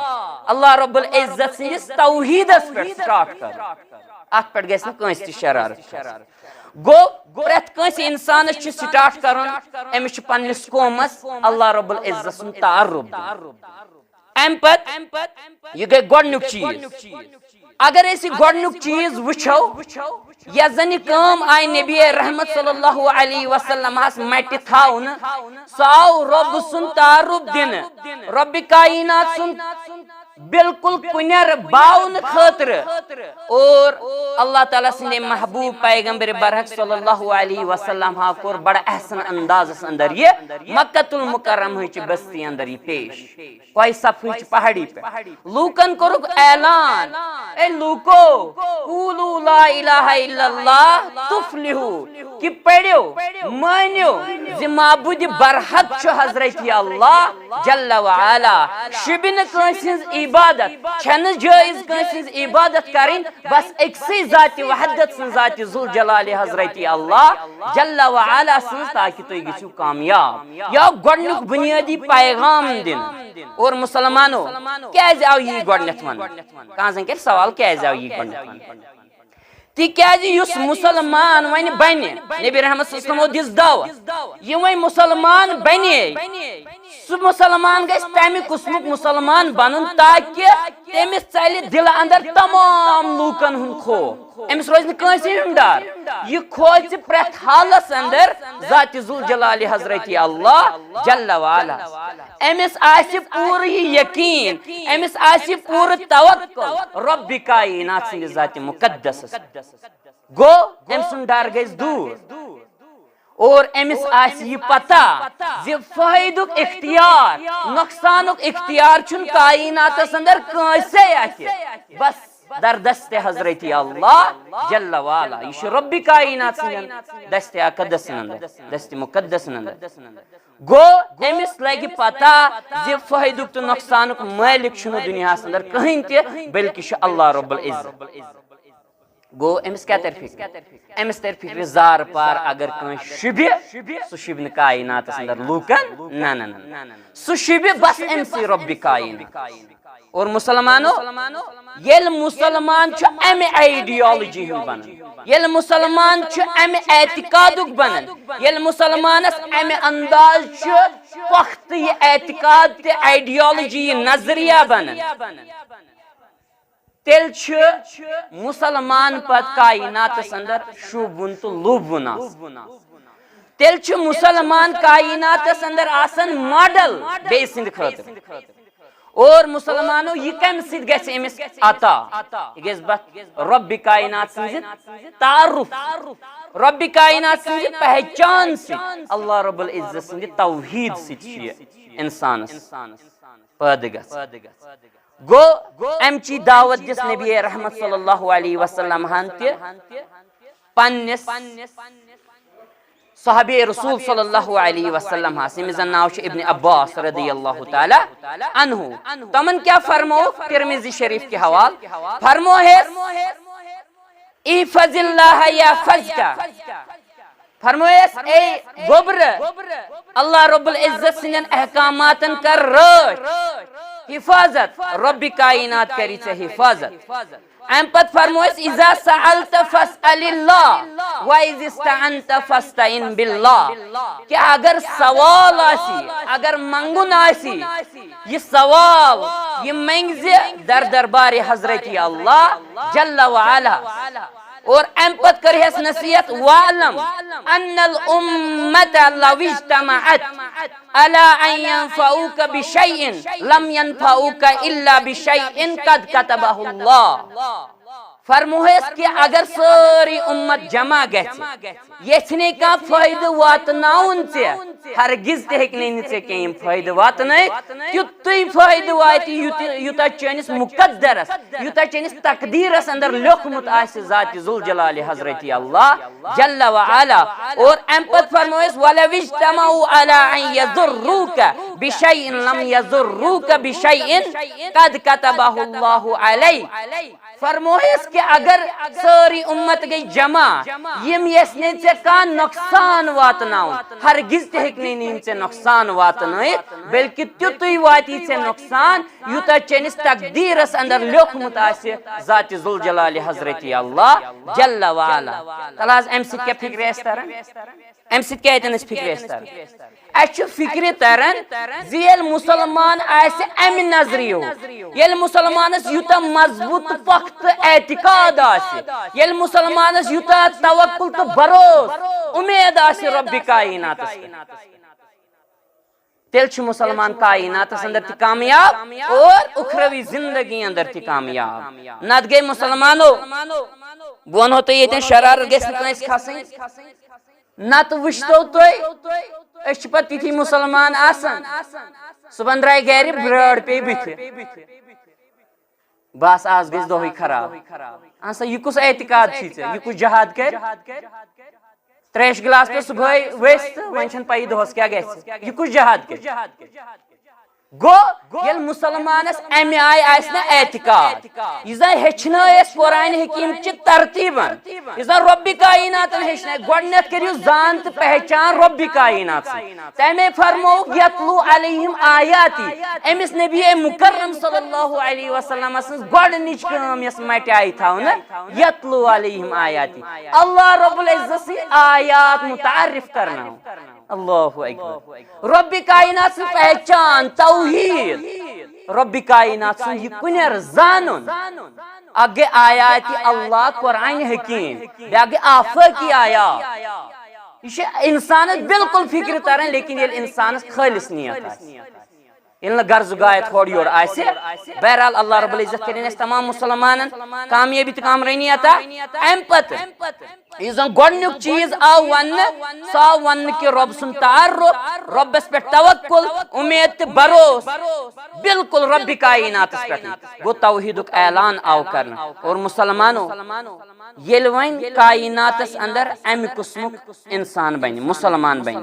اللہ رب العزت سٕنٛدِس توحیٖدس پٮ۪ٹھ start کرُن۔ اتھ پٮ۪ٹھ گژھِ نہٕ کٲنٛسہِ تہِ شرارت کھسٕنۍ۔ گوٚو، پرٛٮ۪تھ کٲنٛسہِ اِنسانس چھُ start کرُن، أمِس چھُ پننِس قومس اللہ رب العزت سُنٛد تعارف دیُن۔ امہِ پتہٕ، یہِ گٔے گۄڈٕنیُک چیٖز۔ اگر أسۍ یہِ گۄڈٕنیُک چیٖز وٕچھو، یۄس زن یہِ کٲم آیہِ نبی رحمت صلی اللہ علیہ وسلمس مٹہِ تھاونہٕ، سُہ آو رۄب سُنٛد تعارف دِنہٕ، رۄبِ کائنات سُنٛد بالکل کُنٮ۪ر باونہٕ خٲطرٕ۔ اور اللہ تعالیٰ سٕنٛدِ محبوب پیغمبر برحق صلی اللہ علیہ وسلم ہا کوٚر بڑٕ احسن اندازس اندر یہِ مکہ المکرمہٕچ بستی اندر یہِ پیش۔ کوہ صفہٕچ پہاڑی پہ لوٗکن کوٚرُکھ اعلان، اے لوٗکو، قولوا لا الہ الا اللہ تفلحوا، کہ پٔرِو، مٲنِو زِ معبوٗدِ برحق چھُ حضرت اللہ جل و علا۔ شوٗبہِ نہٕ کٲنٛسہِ ہٕنٛز عبادت، چھنہٕ جٲیز کٲنٛسہِ ہٕنٛز عبادت کرٕنۍ، بس أکسٕے ذاتِ وحدت سٕنٛز، ذاتِ ذوالجلال حضرت اللہ جل و علا سٕنٛز، تاکہ تُہۍ گٔژھِو کامیاب۔ یہِ آو گۄڈٕنیُک بُنیٲدی پیغام دِنہٕ۔ اور مسلمانو، کیازِ آو یی گۄڈٕنیتھ وننہٕ؟ کانٛہہ زن کرِ سوال، کیازِ آو یی گۄڈٕنیتھ وننہٕ؟ تِکیازِ یُس مسلمان وۄنۍ بنہِ، نبی رحمت صلی اللہ علیہ وسلمو دِژ دعوت، یہِ وۄنۍ مسلمان بنے، سُہ مسلمان گژھِ تمہِ قٕسمُک مسلمان بنُن، تاکہِ تٔمِس ژلہِ دِلہٕ اندر تمام لوٗکن ہُنٛد خوف، أمِس روزِ نہٕ کٲنٛسہِ ہُنٛد ڈر۔ یہِ کھوژِ پرٛٮ۪تھ حالس اندر ذاتِ ذوالجلال حضرت اللہ جل وعلا۔ أمِس آسہِ پوٗرٕ یہِ یقین، أمِس آسہِ پوٗرٕ توکل رۄبِ کائنات سٕنٛدِ ذاتِ مقدسس۔ گوٚو، أمۍ سُنٛد ڈر گژھِ دوٗر۔ اور أمِس آسہِ یہِ پتہ زِ فٲیدُک اختیار، نۄقصانُک اختیار چھُنہٕ کائناتس اندر کٲنٛسے اَتھِ۔ بس در دستِ حضرت اللہ جل وعلا۔ یہِ چھُ رۄبِ کائنات سٕنٛدٮ۪ن دستِ اقدسن اندر، دستِ مقدسن اندر۔ گوٚو، أمِس لگہِ پتہ زِ فٲیدُک تہٕ نۄقصانُک مٲلِک چھُنہٕ دُنیاہس اندر کٕہٕنۍ تہِ، بلکہِ چھُ اللہ رب العزت۔ گوٚو، أمِس کیٛاہ ترِ فِکرِ؟ أمِس ترِ فِکرِ زارٕ پار اگر کٲنٛسہِ شوٗبہِ، سُہ شوٗبہِ نہٕ کائناتس اندر لوٗکن، نہ، نہ، نہ، نہ۔ سُہ شوٗبہِ بس أمسٕے رۄبِ کائنات۔ اور مسلمانو، ییٚلہِ مسلمان چھُ امہِ ideology ہُنٛد بنان، ییٚلہِ مسلمان چھُ امہِ اعتقادُک بنان، ییٚلہِ مسلمانس امہِ انداز چھُ پۄختہٕ یہِ اعتقاد تہٕ ideology، یہِ نظریہ بنان، تیٚلہِ چھُ مسلمان پتہٕ کائناتس اندر شوٗبوُن تہٕ لوٗبوُن آسان۔ تیٚلہِ چھُ مُسلمان کائناتس اندر آسان ماڈل بیٚیہِ سٕنٛدِ خٲطرٕ۔ اور مُسلمانو، یہِ کمہِ سۭتۍ گژھِ أمِس عطا؟ یہِ گژھِ بس رۄبِ کائنات سٕنٛزِ تعارُف، رۄبِ کائنات سٕنٛزِ پہچان سۭتۍ، اللہ رب العزت سٕنٛدِ توحید سۭتۍ چھُ یہِ انسانس پٲدٕ گژھان۔ گوٚو، امچی دعوت دِژ نبی رحمت صلی اللہ علیہ وسلم ہن تہِ پننِس صحابی رسول صلی اللہ علیہ وسلم ہس، ییٚمِس زن ناو چھُ ابن عباس رضی اللہ تعالیٰ عنہ۔ تمن کیٛاہ فرمووُکھ؟ ترمذی شریف کہِ حوالہٕ فرمووُس، "احفظ اللہ یحفظک"، فرمووُس، "اے گوٚبرٕ، اللہ رب العزت سٕنٛدٮ۪ن احکاماتن کر رٲچھ، حفاظت، رۄبِ کائنات کری ژےٚ حفاظت۔" امہِ پتہٕ فرمووُس، "اذا سألت فاسأل اللہ، و اذا استعنت فاستعن باللہ"، کہ اگر سوال آسی، اگر منگُن آسی، یہِ سوال، یہِ منگزِ در دربارِ حضرت اللہ جل وعلا۔ اور امہِ پتہٕ کٔرہس نصیحت، "واعلم ان الامة لو اجتمعت على ان ينفعوك بشيء لم ينفعوك الا بشيء قد كتبه الله"۔ فرمووُس کہ اگر سٲری اُمت جمع گژھِ، یژھِ نے کانٛہہ فٲیدٕ واتناوُن ژےٚ، ہرگز تہِ ہیٚکہِ نہٕ ژےٚ کینٛہہ یِم فٲیدٕ واتنٲیِتھ، تیُتُے فٲیدٕ واتہِ یُتہِ-، یوٗتاہ چٲنِس مُقدرس، یوٗتاہ چٲنِس تقدیٖرس اندر لیوٚکھمُت آسہِ ذاتِ ذوالجلالِ حضرتِ اللہ جل وعلا۔ اور امہِ پتہٕ فرمووُس، "ولو اجتمعوا على ان يضروك بشيء لم يضروك بشيء قد كتبه الله عليك"۔ فرمووُس کہ اگر سٲری اُمت گٔے جمع، یِم یژھِ نے ژےٚ کانٛہہ نۄقصان واتناوُن، ہرگز تہِ ہیٚکہِ نہٕ یِم ژےٚ نۄقصان واتنٲیِتھ، بلکہِ تیُتُے واتی ژےٚ نۄقصان، یوٗتاہ چٲنِس تقدیٖرس اندر لیوٚکھمُت آسہِ ذاتِ ذوالجلالِ حضرتِ اللہ جل وعلا۔ تَلہٕ حظ، امہِ سۭتۍ کیٛاہ فکرِ آسہِ تران؟ امہِ سۭتۍ کیٛاہ اتٮ۪ن اسہِ فکرِ آسہِ تران؟ اسہِ چھُ فکرِ تران زِ ییٚلہِ مُسلمان آسہِ امہِ نظرِ ہیوٗ، ییٚلہِ مُسلمانس یوٗتاہ مضبوٗط پۄختہٕ اعتقاد آسہِ، ییٚلہِ مُسلمانس یوٗتاہ توکل تہٕ بھروسہٕ، اُمید آسہِ رۄبِ کائناتس پٮ۪ٹھ، تیٚلہِ چھُ مُسلمان کائناتس اندر تہِ کامیاب اور اُخروی زندگی اندر تہِ کامیاب۔ نتہٕ گٔے مُسلمانو، بہٕ ونہو تۄہہِ ییٚتٮ۪ن، شرارت گژھِ نہٕ کٲنٛسہِ کھسٕنۍ۔ نتہٕ وٕچھتو تُہۍ، أسۍ چھِ پتہٕ تِتھی مُسلمان آسان، صُبحن درٛاے گرِ برٲر پیٚیہِ بٕتھِ، بس آز گژھِ دۄہٕے خراب۔ اہن سا، یہِ کُس اعتقاد چھُے ژےٚ؟ یہِ کُس جہاد کرِ؟ تریش گلاس پیٚو صبحٲے ؤسۍ تہٕ وۄنۍ چھَنہٕ پَیی دۄہَس کیٛاہ گژھِ۔ یہِ کُس جہاد کرِ؟ گوٚو، ییٚلہِ مُسلمانَس اَمہِ آیہِ آسہِ نہ اعتقاد، یہِ زَن ہیٚچھنٲے اَسہِ قرآنِ حکیٖم چہِ ترتیٖبَن، یہِ زَن رۄبِ کائناتَن ہیٚچھنٲے، گۄڈٕنٮ۪تھ کٔرِو زان تہٕ پہچان رۄبِ کائنات سٕنٛز۔ تَمے فرمووُکھ، "یتلو علیہم آیاتی"، أمِس نبی مکرم صلی اللہ علیہ وسلم سٕنٛز گۄڈٕنِچ کٲم یۄس مَٹہِ آیہِ تھاونہٕ، "یتلو علیہم آیاتی"، اللہ رب العزت سٕنٛدۍ آیات متعارف کرناوُن۔ اللہ اکبر۔ رۄبِ کائنات سٕنٛز پہچان، توحید، رۄبِ کائنات سُنٛد یہِ کُنٮ۪ر زانُن۔ اکھ گٔے آیاتِ اللہ قرآنِ حکیٖم، بیٛاکھ گٔے آفٲقی آیات۔ یہِ چھِ اِنسانَس بالکل فِکرِ تران، لیکن ییٚلہِ اِنسانَس خٲلِص نیت آسہِ، ییٚلہِ نہٕ غرض و غایت ہورٕ یورٕ آسہِ۔ بہرحال، اللہ رب العزت کٔرِنۍ اَسہِ تمام مُسلمانَن کامیٲبی تہٕ کامرٲنی عطا۔ اَمہِ پتہٕ یُس زن گۄڈٕنیُک چیٖز آو وننہٕ، سُہ آو وننہٕ کہِ رۄب سُنٛد تعارُف، رۄبس پٮ۪ٹھ توکل، اُمید تہٕ بھروسہٕ، بالکل رۄبِ کائناتس پٮ۪ٹھٕے۔ گوٚو، توحیدُک اعلان آو کرنہٕ۔ اور مُسلمانو، ییٚلہِ وۄنۍ کائناتس اندر امہِ قٕسمُک انسان بنہِ، مُسلمان بنہِ،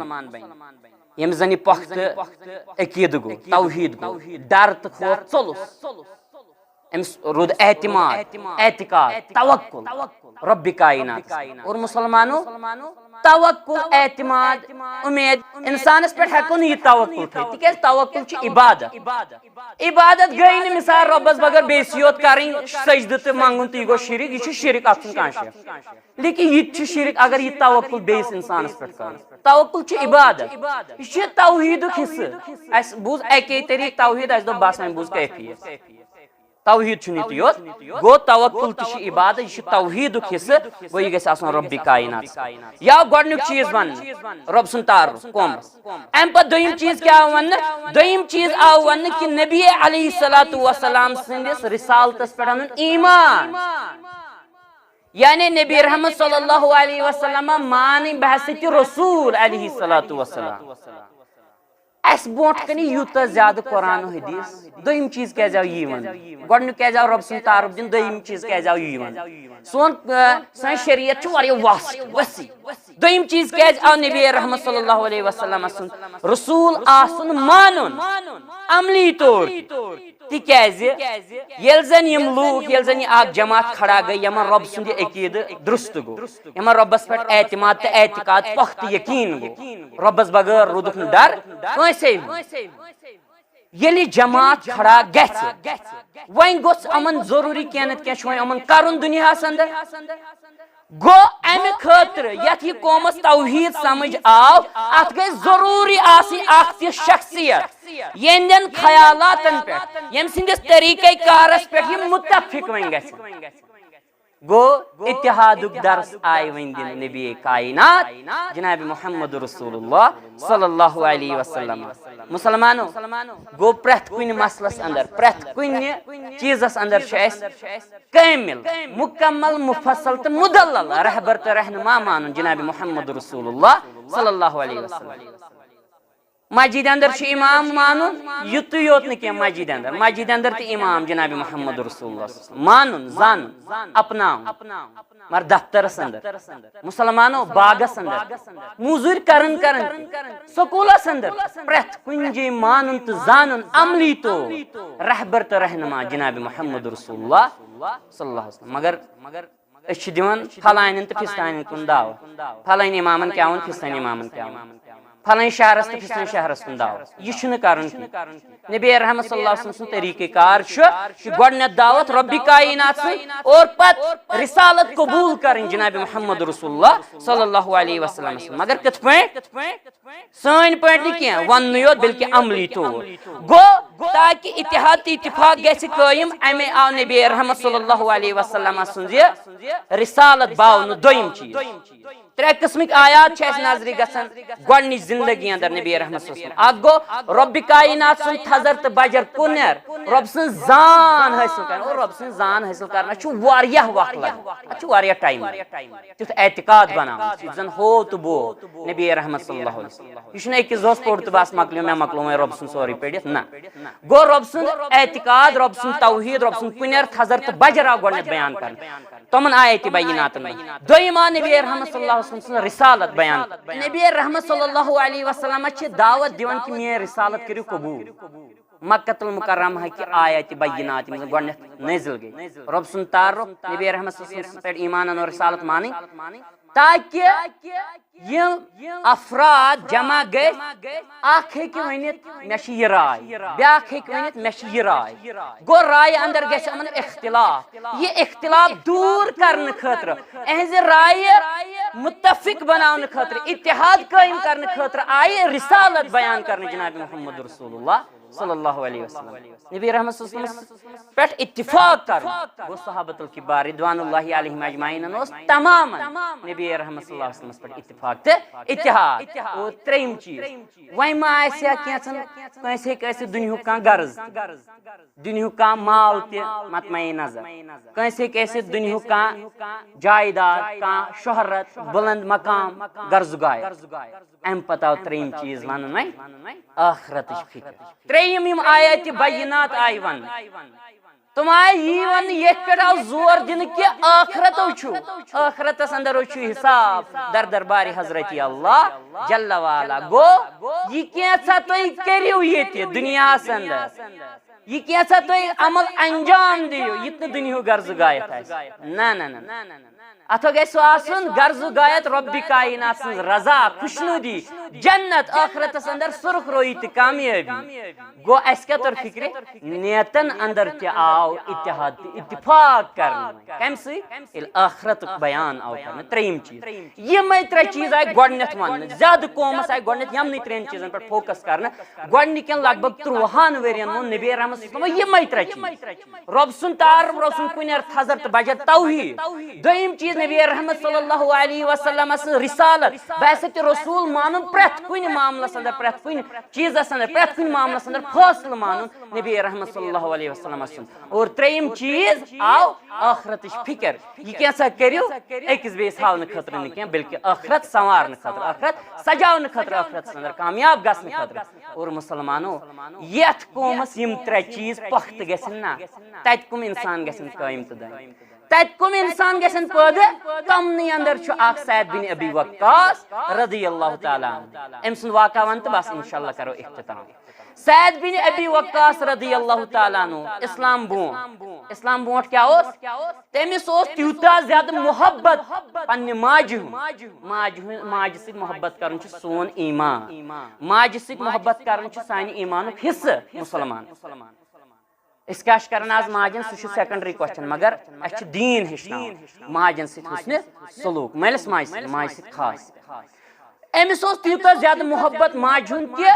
ییٚمِس زن یہِ پۄختہٕ عقیدٕ گوٚو، توحید گوٚو، ڈر تہٕ خوف ژوٚلُس، أمِس روٗد اعتماد، اعتقاد، توکل رۄبِ کائناتس پٮ۪ٹھ۔ اور مُسلمانو، توکل، اعتماد، اُمید، انسانس پٮ۪ٹھ ہٮ۪کو نہٕ یہِ توکل تھٲوِتھ، تِکیازِ توکل چھُ عبادت۔ عبادت گٔے نہٕ مثال رۄبس بغٲر بیٚیِس یوت کرٕنۍ، سجدٕ تہٕ منٛگُن تہٕ یہِ گوٚو شرک، یہِ چھُ شرک، اتھ چھُنہٕ کانٛہہ شک۔ لیکن یہِ تہِ چھُ شرک اگر یہِ توکل بیٚیِس انسانس پٮ۪ٹھ کرو۔ توکل چھُ عبادت، یہِ چھُ توحیدُک حصہٕ۔ اسہِ بوٗز اکے طریٖقہٕ توحید، اسہِ دوٚپ بس وۄنۍ بوٗز کیفیت۔ توحید چھُنہٕ یُتُے یوت، گوٚو توکل تہِ چھُ عبادت، یہِ چھُ توحیدُک حصہٕ، گوٚو یہِ گژھِ آسُن رۄبِ کائنات۔ یا گۄڈٕنیُک چیٖز وَنہٕ، رۄب سُنٛد تعارُف قومَس۔ اَمہِ پَتہٕ دوٚیِم چیٖز کیٛاہ آو وَننہٕ؟ دوٚیِم چیٖز آو وَننہٕ کہِ نبی علیہ الصلوۃ والسلام سٕنٛدِس رسالتس پٮ۪ٹھ اَنُن ایمان۔ یعنی نبی رحمت صلی اللہ علیہ وسلم مانٕنۍ بحیثیت رسول علیہ الصلوۃ والسلام۔ اَسہِ برونٛٹھ کَنہِ یوٗتاہ زیادٕ قرآن و حدیث، دوٚیِم چیٖز کیٛازِ آو یی وَننہٕ؟ گۄڈٕنیُک کیٛازِ آو رۄب سُنٛد تعارُف دِنہٕ؟ دوٚیِم چیٖز کیٛازِ آو یی وَننہٕ؟ سون، آ، سٲنۍ شریعت چھُ واریاہ vast، وسیع۔ دوٚیِم چیٖز کیٛازِ آو نبی رحمت صلی اللہ علیہ وسلم سُنٛد رسول آسُن مانُن عملی طور تہِ؟ تِکیٛازِ ییٚلہِ زَن یِم لوٗکھ، ییٚلہِ زَن یہِ اکھ جماعت کھڑا گٔے، یِمن رۄب سُنٛد یہِ عقیٖدٕ درست گوٚو، یِمن رۄبس پٮ۪ٹھ اعتماد تہٕ اعتقاد، پختہٕ یقیٖن گوٚو، رۄبس بغٲر روٗدُکھ نہٕ ڈر کٲنٛسے ہُنٛد۔ ییٚلہِ یہِ جماعت کھڑا گژھِ، وۄنۍ گوٚژھ یِمن ضروٗری کینٛہہ نتہٕ کینٛہہ چھُ وۄنۍ یِمن کرُن دُنیاہس اندر۔ گوٚو، امہِ خٲطرٕ یتھ یہِ قومس توحید سمجھ آو، اتھ گژھِ ضروٗری آسٕنۍ اکھ تِژھ شخصیت، یِہنٛدٮ۪ن خیالاتن پٮ۪ٹھ، ییٚمہِ سٕنٛدِس طریٖقے کارس پٮ۪ٹھ یِم متفق وۄنۍ گژھن۔ گوٚو، اتحادُک درس آیہِ وۄنۍ دِنہٕ نبی کائنات جناب محمد رسول اللہ صلی اللہ علیہ وسلم۔ مسلمانو، گوٚو، پرٛٮ۪تھ کُنہِ مسلس اندر، پرٛٮ۪تھ کُنہِ چیٖزس اندر چھُ اَسہِ کٲمل، مکمل، مفصل تہٕ مدلل رہبر تہٕ رہنما مانُن جناب محمد رسول اللہ صلی اللہ علیہ وسلم۔ مسجد اندر چھُ امام مانُن، یُتُے یوت نہٕ کینٛہہ، مسجد اندر، مسجد اندر تہِ امام جناب محمد رسول اللہ صلی اللہ علیہ وسلم مانُن، زانُن، اپناوُن۔ مگر دفترس اندر، مسلمانو، باغس اندر، موٚزوٗرۍ کران کران تہِ، سکوٗلس اندر، پرٛٮ۪تھ کُنہِ جایہِ مانُن تہٕ زانُن عملی طور رہبر تہٕ رہنما جناب محمد رسول اللہ صلی اللہ علیہ وسلم۔ مگر أسۍ چھِ دِوان پھلانٮ۪ن تہٕ پھستانٮ۪ن کُن دعوت۔ پھلٲنۍ امامن کیٛاہ ووٚن، پھستٲنۍ امامن کیٛاہ ووٚن۔ پھلٲنۍ شہرس تہٕ پھستٲنۍ شہرس کُن دعوت۔ یہِ چھُنہٕ کرُن کینٛہہ۔ نبی رحمت صلی اللہ علیہ وسلم سُنٛد طریٖقہ کار چھُ کہِ گۄڈٕنٮ۪تھ دعوت ربِ کائنات سٕنٛز اور پتہٕ رسالت قبول کرٕنۍ جناب محمد رسول اللہ صلی اللہ علیہ وسلم۔ مگر کِتھ پٲٹھۍ؟ سٲنۍ پٲٹھۍ نہٕ کینٛہہ وننُے یوت، بلکہِ عملی طور۔ گوٚو، تاکہِ اتحاد تہٕ اتفاق گژھِ قٲیِم، امے آو نبی رحمت صلی اللہ علیہ وسلم سٕنٛزِ رسالت باونہٕ۔ دوٚیِم چیٖز، ترٛےٚ قٕسمٕکۍ آیات چھِ اَسہِ نظرِ گژھان گۄڈٕنِچ زندگی اندر نبی رحمت صلی اللہ علیہ وسلم۔ اکھ گوٚو رۄبِ کائنات سُنٛد تھزر تہٕ بجر کُنٮ۪ر، رۄب سٕنٛز زان حٲصِل کرٕنۍ۔ اور رۄب سٕنٛز زان حٲصِل کرنس چھُ واریاہ وقت لگان، اتھ چھُ واریاہ ٹایم لگان۔ تیُتھ اعتقاد بناوُن، یُتھ زن ہو تہٕ بو نبی رحمت صلی اللہ علیہ وسلم۔ یہِ چھُنہٕ أکِس دۄہس پوٚر تہٕ بس مۄکلیو، مےٚ مۄکلو وۄنۍ رۄب سُنٛد سورُے پٔرِتھ، نہ۔ گوٚو رۄب سُنٛد اعتقاد، رۄب سُنٛد توحید، رۄب سُنٛد کُنٮ۪ر تھزر تہٕ بجر آو گۄڈٕنٮ۪تھ بیان کرنہٕ تِمن آیتِ بیناتن منٛز۔ دوٚیِم آو نبی رحمت صلی اللہ علیہ وسلم سٕنٛز رسالت بیان۔ نبی رحمت صلی اللہ علیہ وسلم چھِ دعوت دِوان کہِ میٲنۍ رسالت کٔرِو قبول۔ مکہ المکرمہ کہِ آیتِ بینات یِم زن گۄڈٕنٮ۪تھ نٲزِل گٔے۔ رۄب سُنٛد تعارُف، نبی رحمت صلی اللہ علیہ وسلم پٮ۪ٹھ ایمان انُن، رسالت مانٕنۍ۔ تاکہِ یِم افراد جمع گٔژھۍ، اکھ ہیٚکہِ ؤنِتھ، مےٚ چھِ یہِ راے، بیٛاکھ ہیٚکہِ ؤنِتھ، مےٚ چھِ یہِ راے۔ گوٚو، رایہِ اندر گژھِ یِمن اختلاف۔ یہِ اختلاف دوٗر کرنہٕ خٲطرٕ، اہنزِ رایہِ متفق بناونہٕ خٲطرٕ، اتحاد قٲیِم کرنہٕ خٲطرٕ آیہِ رسالت بیان کرنہٕ جناب محمد رسول اللہ صلی اللہ علیہ وسلم۔ نبی رحمت صلی اللہ علیہ وسلم پٮ۪ٹھ اتفاق کرُن۔ گوٚو صحابت الکبار رضوان اللہ علیہم اجمعین اوس تماماً نبی رحمت صلی اللہ علیہ وسلمس پٮ۪ٹھ اتفاق تہٕ اتحاد۔ اور ترٛیٚیِم چیٖز، وۄنۍ ما آسہِ ہا کینٛژھن، کٲنٛسہِ ہیٚکہِ ٲسِتھ دُنیہُک کانٛہہ غرض، دُنیہُک کانٛہہ مال تہِ مطمع نظر، کٲنٛسہِ ہیٚکہِ ٲسِتھ دُنیہُک کانٛہہ جایداد، کانٛہہ شہرت، بُلند مقام، غرض غایت۔ امہِ پتہٕ آو ترٛیٚیِم چیٖز وننہٕ، ٲخرتٕچ فکر۔ ترٛیٚیِم یِم آیاتِ بینات آیہِ وننہٕ، تِم آیہِ یی وننہٕ، ییٚتھۍ پٮ۪ٹھ آو زور دِنہٕ کہِ ٲخرتو چھُ، ٲخرتس اندر چھُ حساب در دربارِ حضرت اللہ جل وعلا۔ گوٚو، یہِ کینٛژھا تُہۍ کٔرِو ییٚتہِ دُنیاہس اندر، یہِ کینٛژھا تُہۍ عمل انجام دِیِو، یہِ تہِ نہٕ دُنیہُک غرض غایت آسہِ۔ نہ، نہ، نہ، نہ۔ اتھو گژھِ سُہ آسُن غرض و غایت رۄبِ کائنات سٕنٛز رضا، خوشنودی، جنت، ٲخرتس اندر سرخ رویی تہٕ کامیٲبی۔ گوٚو اسہِ کیٛاہ توٚر فکرِ؟ نیتن اندر تہِ آو اتحاد تہٕ اتفاق کرنہٕ۔ کمہِ سۭتۍ؟ ییٚلہِ ٲخرتُک بیان آو کرنہٕ۔ ترٛیٚیِم چیٖز، یِمے ترٛےٚ چیٖز آیہِ گۄڈٕنیتھ وننہٕ، زیادٕ قومس آیہِ گۄڈٕنیتھ یِمنٕے ترٛٮ۪ن چیٖزن پٮ۪ٹھ فوکس کرنہٕ۔ گۄڈٕنِکٮ۪ن لگ بگ ترٛوہن ؤرین ووٚن نبی رحمت صلی اللہ علیہ وسلم یِمے ترٛےٚ چیٖز۔ رۄب سُنٛد تعارُف، رۄب سُنٛد کُنٮ۪ر تھزر تہٕ بجر توحیٖد۔ دوٚیِم چیٖز نبی رحمت صلی اللہ علیہ وسلم سٕنٛز رسالت، بعثت رسول مانُن پرٛٮ۪تھ کُنہِ معاملس اندر، پرٛٮ۪تھ کُنہِ چیٖزس اندر، پرٛٮ۪تھ کُنہِ معاملس اندر فٲصلہٕ مانُن نبی رحمت صلی اللہ علیہ وسلم سُنٛد۔ اور ترٛیٚیِم چیٖز آو ٲخرتٕچ فکر، یہِ کینٛژھا کٔرِو أکِس بیٚیِس ہاونہٕ خٲطرٕ نہٕ کینٛہہ، بلکہِ ٲخرت سنوارنہٕ خٲطرٕ، ٲخرت سجاونہٕ خٲطرٕ، ٲخرتس اندر کامیاب گژھنہٕ خٲطرٕ۔ اور مسلمانو، یتھ قومس یِم ترٛےٚ چیٖز پختہٕ گژھن نا، تتہِ کم انسان گژھن قٲیِم تہٕ دٲیِم؟ تتہِ کم انسان گژھن پٲدٕ؟ تمنٕے اندر چھُ اکھ سعد بن ابی وقاص رضی اللہ تعالیٰ عنہ۔ أمۍ سُنٛد واقعہ ون تہٕ بس انشاءاللہ کرو اختتام۔ سعد بن ابی وقاص رضی اللہ تعالیٰ عنہ، اسلام برونٛہہ، اسلام برونٛٹھ کیٛاہ اوس؟ تٔمِس اوس تیوٗتاہ زیادٕ محبت پننہِ ماجہِ ہُنٛد۔ ماجہِ ہُنٛد، ماجہِ سۭتۍ محبت کرُن چھُ سون ایمان۔ ماجہِ سۭتۍ محبت کرُن چھُ سانہِ ایمانُک حصہٕ، مسلمان۔ أسۍ کیٛاہ چھِ کران آز ماجن، سُہ چھُ secondary question، مگر اَسہِ چھُ دیٖن ہیٚچھناوُن۔ ماجن سۭتۍ حُسنِ سلوٗک، مٲلِس ماجہِ سۭتۍ، ماجہِ سۭتۍ خاص۔ أمِس اوس تیوٗتاہ زیادٕ محبت ماجہِ ہُنٛد کہِ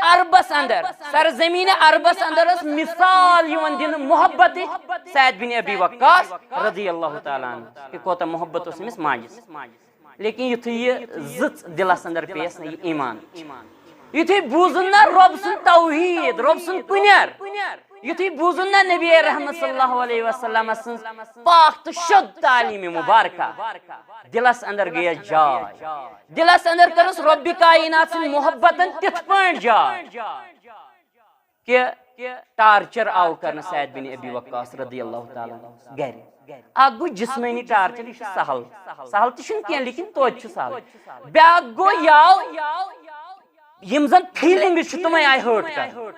عربس اندر، سرزمین عربس اندر ٲس مثال یِوان دِنہٕ محبتٕچ سعد بن ابی وقاص رضی اللہ تعالیٰ عنہ، کہِ کوتاہ محبت اوس أمِس ماجہِ سۭتۍ۔ لیکن یُتھُے یہِ زٕژ دِلس اندر پیٚیس نہ یہِ ایمان، یُتھُے بوٗزُن نہ رۄب سُنٛد توحیٖد، رۄب سُنٛد کُنٮ۪ر، یُتھُے بوٗزُن نہ نبی رحمت صلی اللہ علیہ وسلم سٕنٛز پاک تہٕ شوٚد تعلیٖم مبارکہ، دِلس اندر گٔیس جاے۔ دِلس اندر کٔرٕس رۄبِ کائنات سٕنٛدۍ محبتن تِتھ پٲٹھۍ جاے کہِ ٹارچر آو کرنہٕ سعد بن ابی وقاص رضی اللہ تعالیٰ عنہ گرِ۔ اکھ گوٚو جسمٲنی ٹارچر، یہِ چھُ سہل، سہل تہِ چھُنہٕ کینٛہہ، لیکن توتہِ چھُ سہل۔ بیٛاکھ گوٚو یہِ آو، یِم زن feelings چھِ تِمے آیہِ hurt کرنہٕ۔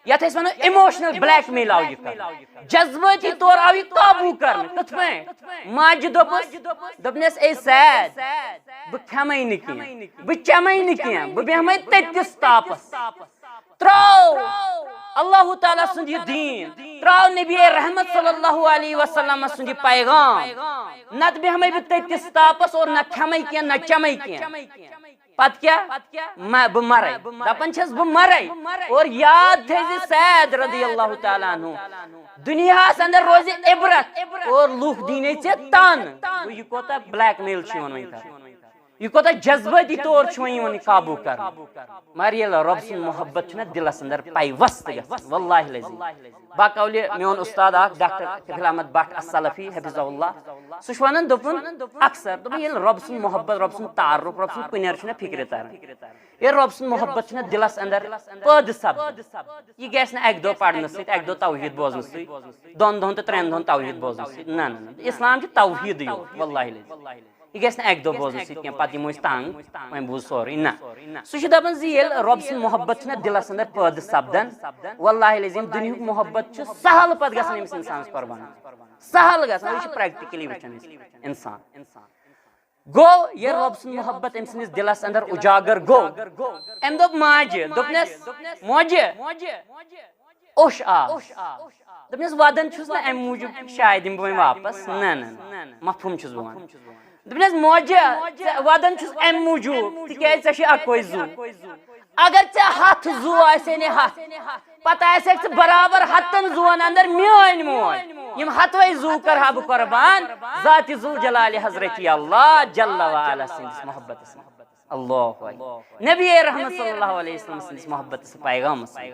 یتھ أسۍ ونو emotional blackmail آو یہِ کرنہٕ، جذبٲتی طور آو یہِ قابوٗ کرنہٕ۔ کِتھ پٲٹھۍ؟ ماجہِ دوٚپُس، دوٚپنس، "اے سعد، بہٕ کھٮ۪مے نہٕ کینٛہہ، بہٕ چٮ۪مے نہٕ کینٛہہ، بہٕ بیٚہمے تٔتِس تاپس۔" ترٛاو اللہ تعالیٰ سُنٛد یہِ دیٖن، ترٛاو نبی رحمت صلی اللہ علیہ وسلم سُنٛد یہِ پیغام، نتہٕ بیٚہمے بہٕ تٔتِس تاپس اور نہ کھٮ۪مے کینٛہہ، نہ چٮ۪مے کینٛہہ۔ پتہٕ کیٛاہ؟ مہ-، بہٕ مرے۔ دپان چھَس، "بہٕ مرے۔" اور یاد تھٲیزِ سعد رضی اللہ تعالیٰ عنہ، دُنیاہس اندر روزِ عبرت اور لوٗکھ دِنے ژےٚ تانہٕ۔ گوٚو، یہِ کوتاہ blackmail چھُ یِوان وۄنۍ کرنہٕ؟ یہِ کوتاہ جذبٲتی طور چھُ وۄنۍ یِوان یہِ قابوٗ کرنہٕ؟ مگر ییٚلہِ رۄب سُنٛد محبت چھُنہ دِلس اندر پیوست گژھان، واللہ العظیم، باقولہِ میون استاد اکھ ڈاکٹر طفیل احمد بٹ السلفی حفظہ اللہ، سُہ چھُ ونان، دوٚپُن، اکثر دوٚپُن، ییٚلہِ رۄب سُنٛد محبت، رۄب سُنٛد تعارُف، رۄب سُنٛد کُنٮ۪ر چھُنہ فکرِ تران، ییٚلہِ رۄب سُنٛد محبت چھُنہ دِلس اندر پٲدٕ سپدان، یہِ گژھِ نہٕ اکہِ دۄہ پرنہٕ سۭتۍ، اکہِ دۄہ توحیٖد بوزنہٕ سۭتۍ، دۄن دۄہن تہٕ ترٛٮ۪ن دۄہن توحیٖد بوزنہٕ سۭتۍ۔ نہ، نہ، نہ، اسلام چھُ توحیٖدٕے یوت، واللہ العظیم۔ یہِ گژھِ نہٕ اکہِ دۄہ بوزنہٕ سۭتۍ کینٛہہ، پتہٕ یِمو أسۍ تنگ، وۄنۍ بوٗز سورُے۔ نہ، سُہ چھُ دپان زِ ییٚلہِ رۄب سُنٛد محبت چھُنہ دِلس اندر پٲدٕ سپدان، واللہ العظیم، دُنیہُک محبت چھُ سہل پتہٕ گژھان أمِس انسانس قۄربان۔ سہل گژھان، یہِ چھُ practically وٕچھان أسۍ انسان۔ گوٚو، ییٚلہِ رۄب سُنٛد محبت أمۍ سٕنٛدِس دِلس اندر اُجاگر گوٚو، أمۍ دوٚپ ماجہِ، دوٚپنس، "موجہِ، اوٚش آو۔" دوٚپنس، "ودان چھُس نہٕ امہِ موٗجوٗب کہِ شاید یِمہٕ بہٕ وۄنۍ واپس۔ نہ، نہ، نہ، مفہوٗم چھُس بہٕ ونان۔" دوٚپنس، "موجہِ، ژےٚ ودان چھُس امہِ موٗجوٗب تِکیازِ ژےٚ چھُے اکوے زُو۔ اگر ژےٚ ہتھ زُو آسہِ ہے نے ہتھ، پتہٕ آسہِ ہکھ ژٕ برابر ہتن زُون اندر میٲنۍ موج۔ یِم ہتوے زُو کرٕ ہا بہٕ قۄربان ذاتِ ذوالجلالِ حضرتِ اللہ جل وعلا سٕنٛدِس محبتس منٛز۔" اللہ اکبر۔ نبی رحمت صلی اللہ علیہ وسلم سٕنٛدِس محبتس پیغامس سۭتۍ۔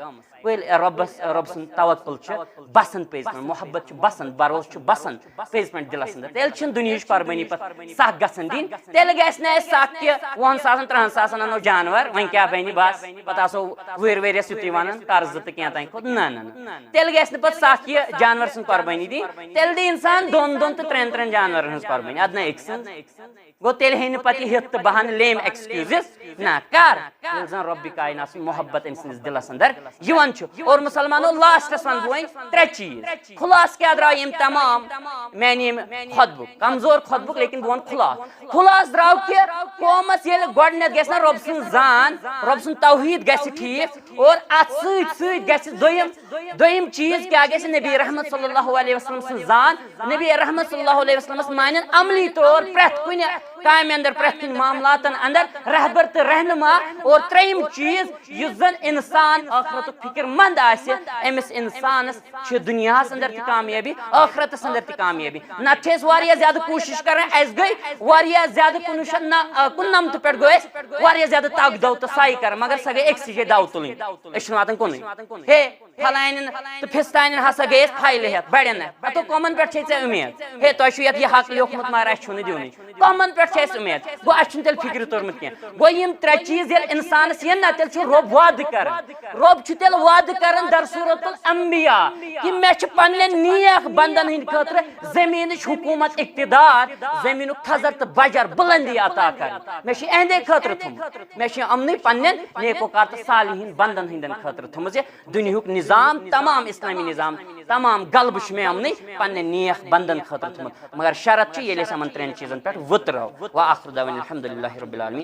وۄنۍ ییٚلہِ رۄبس، رۄب سُنٛد توکل چھُ بسان پٔزۍ پٲٹھۍ، محبت چھُ بسان، بروسہٕ چھُ بسان پٔزۍ پٲٹھۍ دِلس اندر، تیٚلہِ چھِنہٕ دُنیہٕچ قۄربٲنی پتہٕ سکھ گژھان دِنۍ۔ تیٚلہِ گژھِ نہٕ اَسہِ سکھ کہِ وُہن ساسن، ترٕہن ساسن انو جانور، وۄنۍ کیٛاہ بنہِ بس، پتہٕ آسو وُہٕرۍ ؤرِیس یُتُے ونان، قرضہٕ تہٕ کینٛہہ تام کھوٚت۔ نہ، نہ، نہ۔ تیٚلہِ گژھِ نہٕ پتہٕ سکھ یہِ جانور سٕنٛز قۄربٲنی دِنۍ، تیٚلہِ دِیہِ انسان دۄن دۄن تہٕ ترٛٮ۪ن ترٛٮ۪ن جانورن ہٕنٛز قۄربٲنی، ادٕ نہ أکۍ سٕنٛز۔ گوٚو، تیٚلہِ ہیٚیہِ نہٕ پتہٕ یہِ ہیٚتھ تہٕ بہانہٕ lame excuses۔ نہ، کر؟ ییٚلہِ زن رۄبِ کاینات سٕنٛز محبت أمۍ سٕنٛدِس دِلس اندر یِوان چھُ۔ اور مسلمانو، لاسٹس ونہٕ بہٕ وۄنۍ ترٛےٚ چیٖز۔ خلاصہٕ کیٛاہ درٛاو ییٚمہِ تمام میانہِ ییٚمہِ خطبُک، کمزور خطبُک، لیکن بہٕ ونہٕ خلاصہٕ۔ خلاصہٕ درٛاو کہِ قومس ییٚلہِ گۄڈٕنٮ۪تھ گژھِ نہ رۄب سٕنٛز زان، رۄب سُنٛد توحیٖد گژھِ ٹھیٖک، اور اتھ سۭتۍ سۭتۍ گژھِ دوٚیِم، دوٚیِم چیٖز کیٛاہ گژھِ؟ نبی رحمت صلی اللہ علیہ وسلم سٕنٛز زان۔ نبی رحمت صلی اللہ علیہ وسلمس مانن عملی طور پرٛٮ۪تھ کُنہِ کامہِ اندر، پرٛٮ۪تھ کُنہِ معاملاتن اندر رہبر تہٕ رہنما۔ اور ترٛیٚیِم چیٖز، یُس زن انسان ٲخرتُک فکر مند آسہِ، أمِس انسانس چھِ دُنیاہس اندر تہِ کامیٲبی، ٲخرتس اندر تہِ کامیٲبی۔ نتہٕ چھِ أسۍ واریاہ زیادٕ کوٗشش کران، اسہِ گٔے واریاہ زیادٕ کُنوُہ شیٚتھ نہ، آ، کُننمتہٕ پٮ۪ٹھ گوٚو اسہِ واریاہ زیادٕ تگ دو تہٕ سایہِ کران، مگر سۄ گٔے أکسٕے جایہِ دو تُلٕنۍ، أسۍ چھِنہٕ واتان کُنُے۔ ہے، فلانٮ۪ن تہٕ فستانٮ۪ن ہسا گٔے أسۍ فایلہٕ ہٮ۪تھ بڑٮ۪ن۔ ہتو کمن پٮ۪ٹھ چھے ژےٚ اُمید؟ ہے، تۄہہِ چھُو یتھ یہِ حق لیوکھمُت، مگر اسہِ چھُنہٕ دیُنٕے۔ کمن پٮ۪ٹھ چھِ اسہِ اُمید؟ گوٚو، اسہِ چھُنہٕ تیٚلہِ فکرِ توٚرمُت کینٛہہ۔ گوٚو، یِم ترٛےٚ چیٖز ییٚلہِ انسانس یِن نا، تیٚلہِ چھُ رۄب وعدٕ کران۔ رۄب چھُ تیٚلہِ وعدٕ کران در سورۃ الانبیاء کہِ مےٚ چھِ پننٮ۪ن نیک بندن ہٕنٛدِ خٲطرٕ زٔمیٖنٕچ حکوٗمت، اقتدار، زٔمیٖنُک تھزر تہٕ بجر، بلندی عطا کرٕنۍ۔ مےٚ چھِ اہندے خٲطرٕ تھوٚمُت۔ مےٚ چھِ یِمنٕے پننٮ۪ن نیکوکار تہٕ صالحین بندن ہٕنٛدٮ۪ن خٲطرٕ تھوٚمُت زِ دُنیہُک نظام، تمام اسلامی نظام، تمام غلبہٕ چھُ مےٚ یِمنٕے پننٮ۪ن نیک بندن خٲطرٕ تھوٚمُت۔ مگر شرط چھُ، ییٚلہِ أسۍ یِمن ترٛٮ۪ن چیٖزن پٮ۪ٹھ وُترو۔ وآخر دعوانا الحمدللہ رب العالمین۔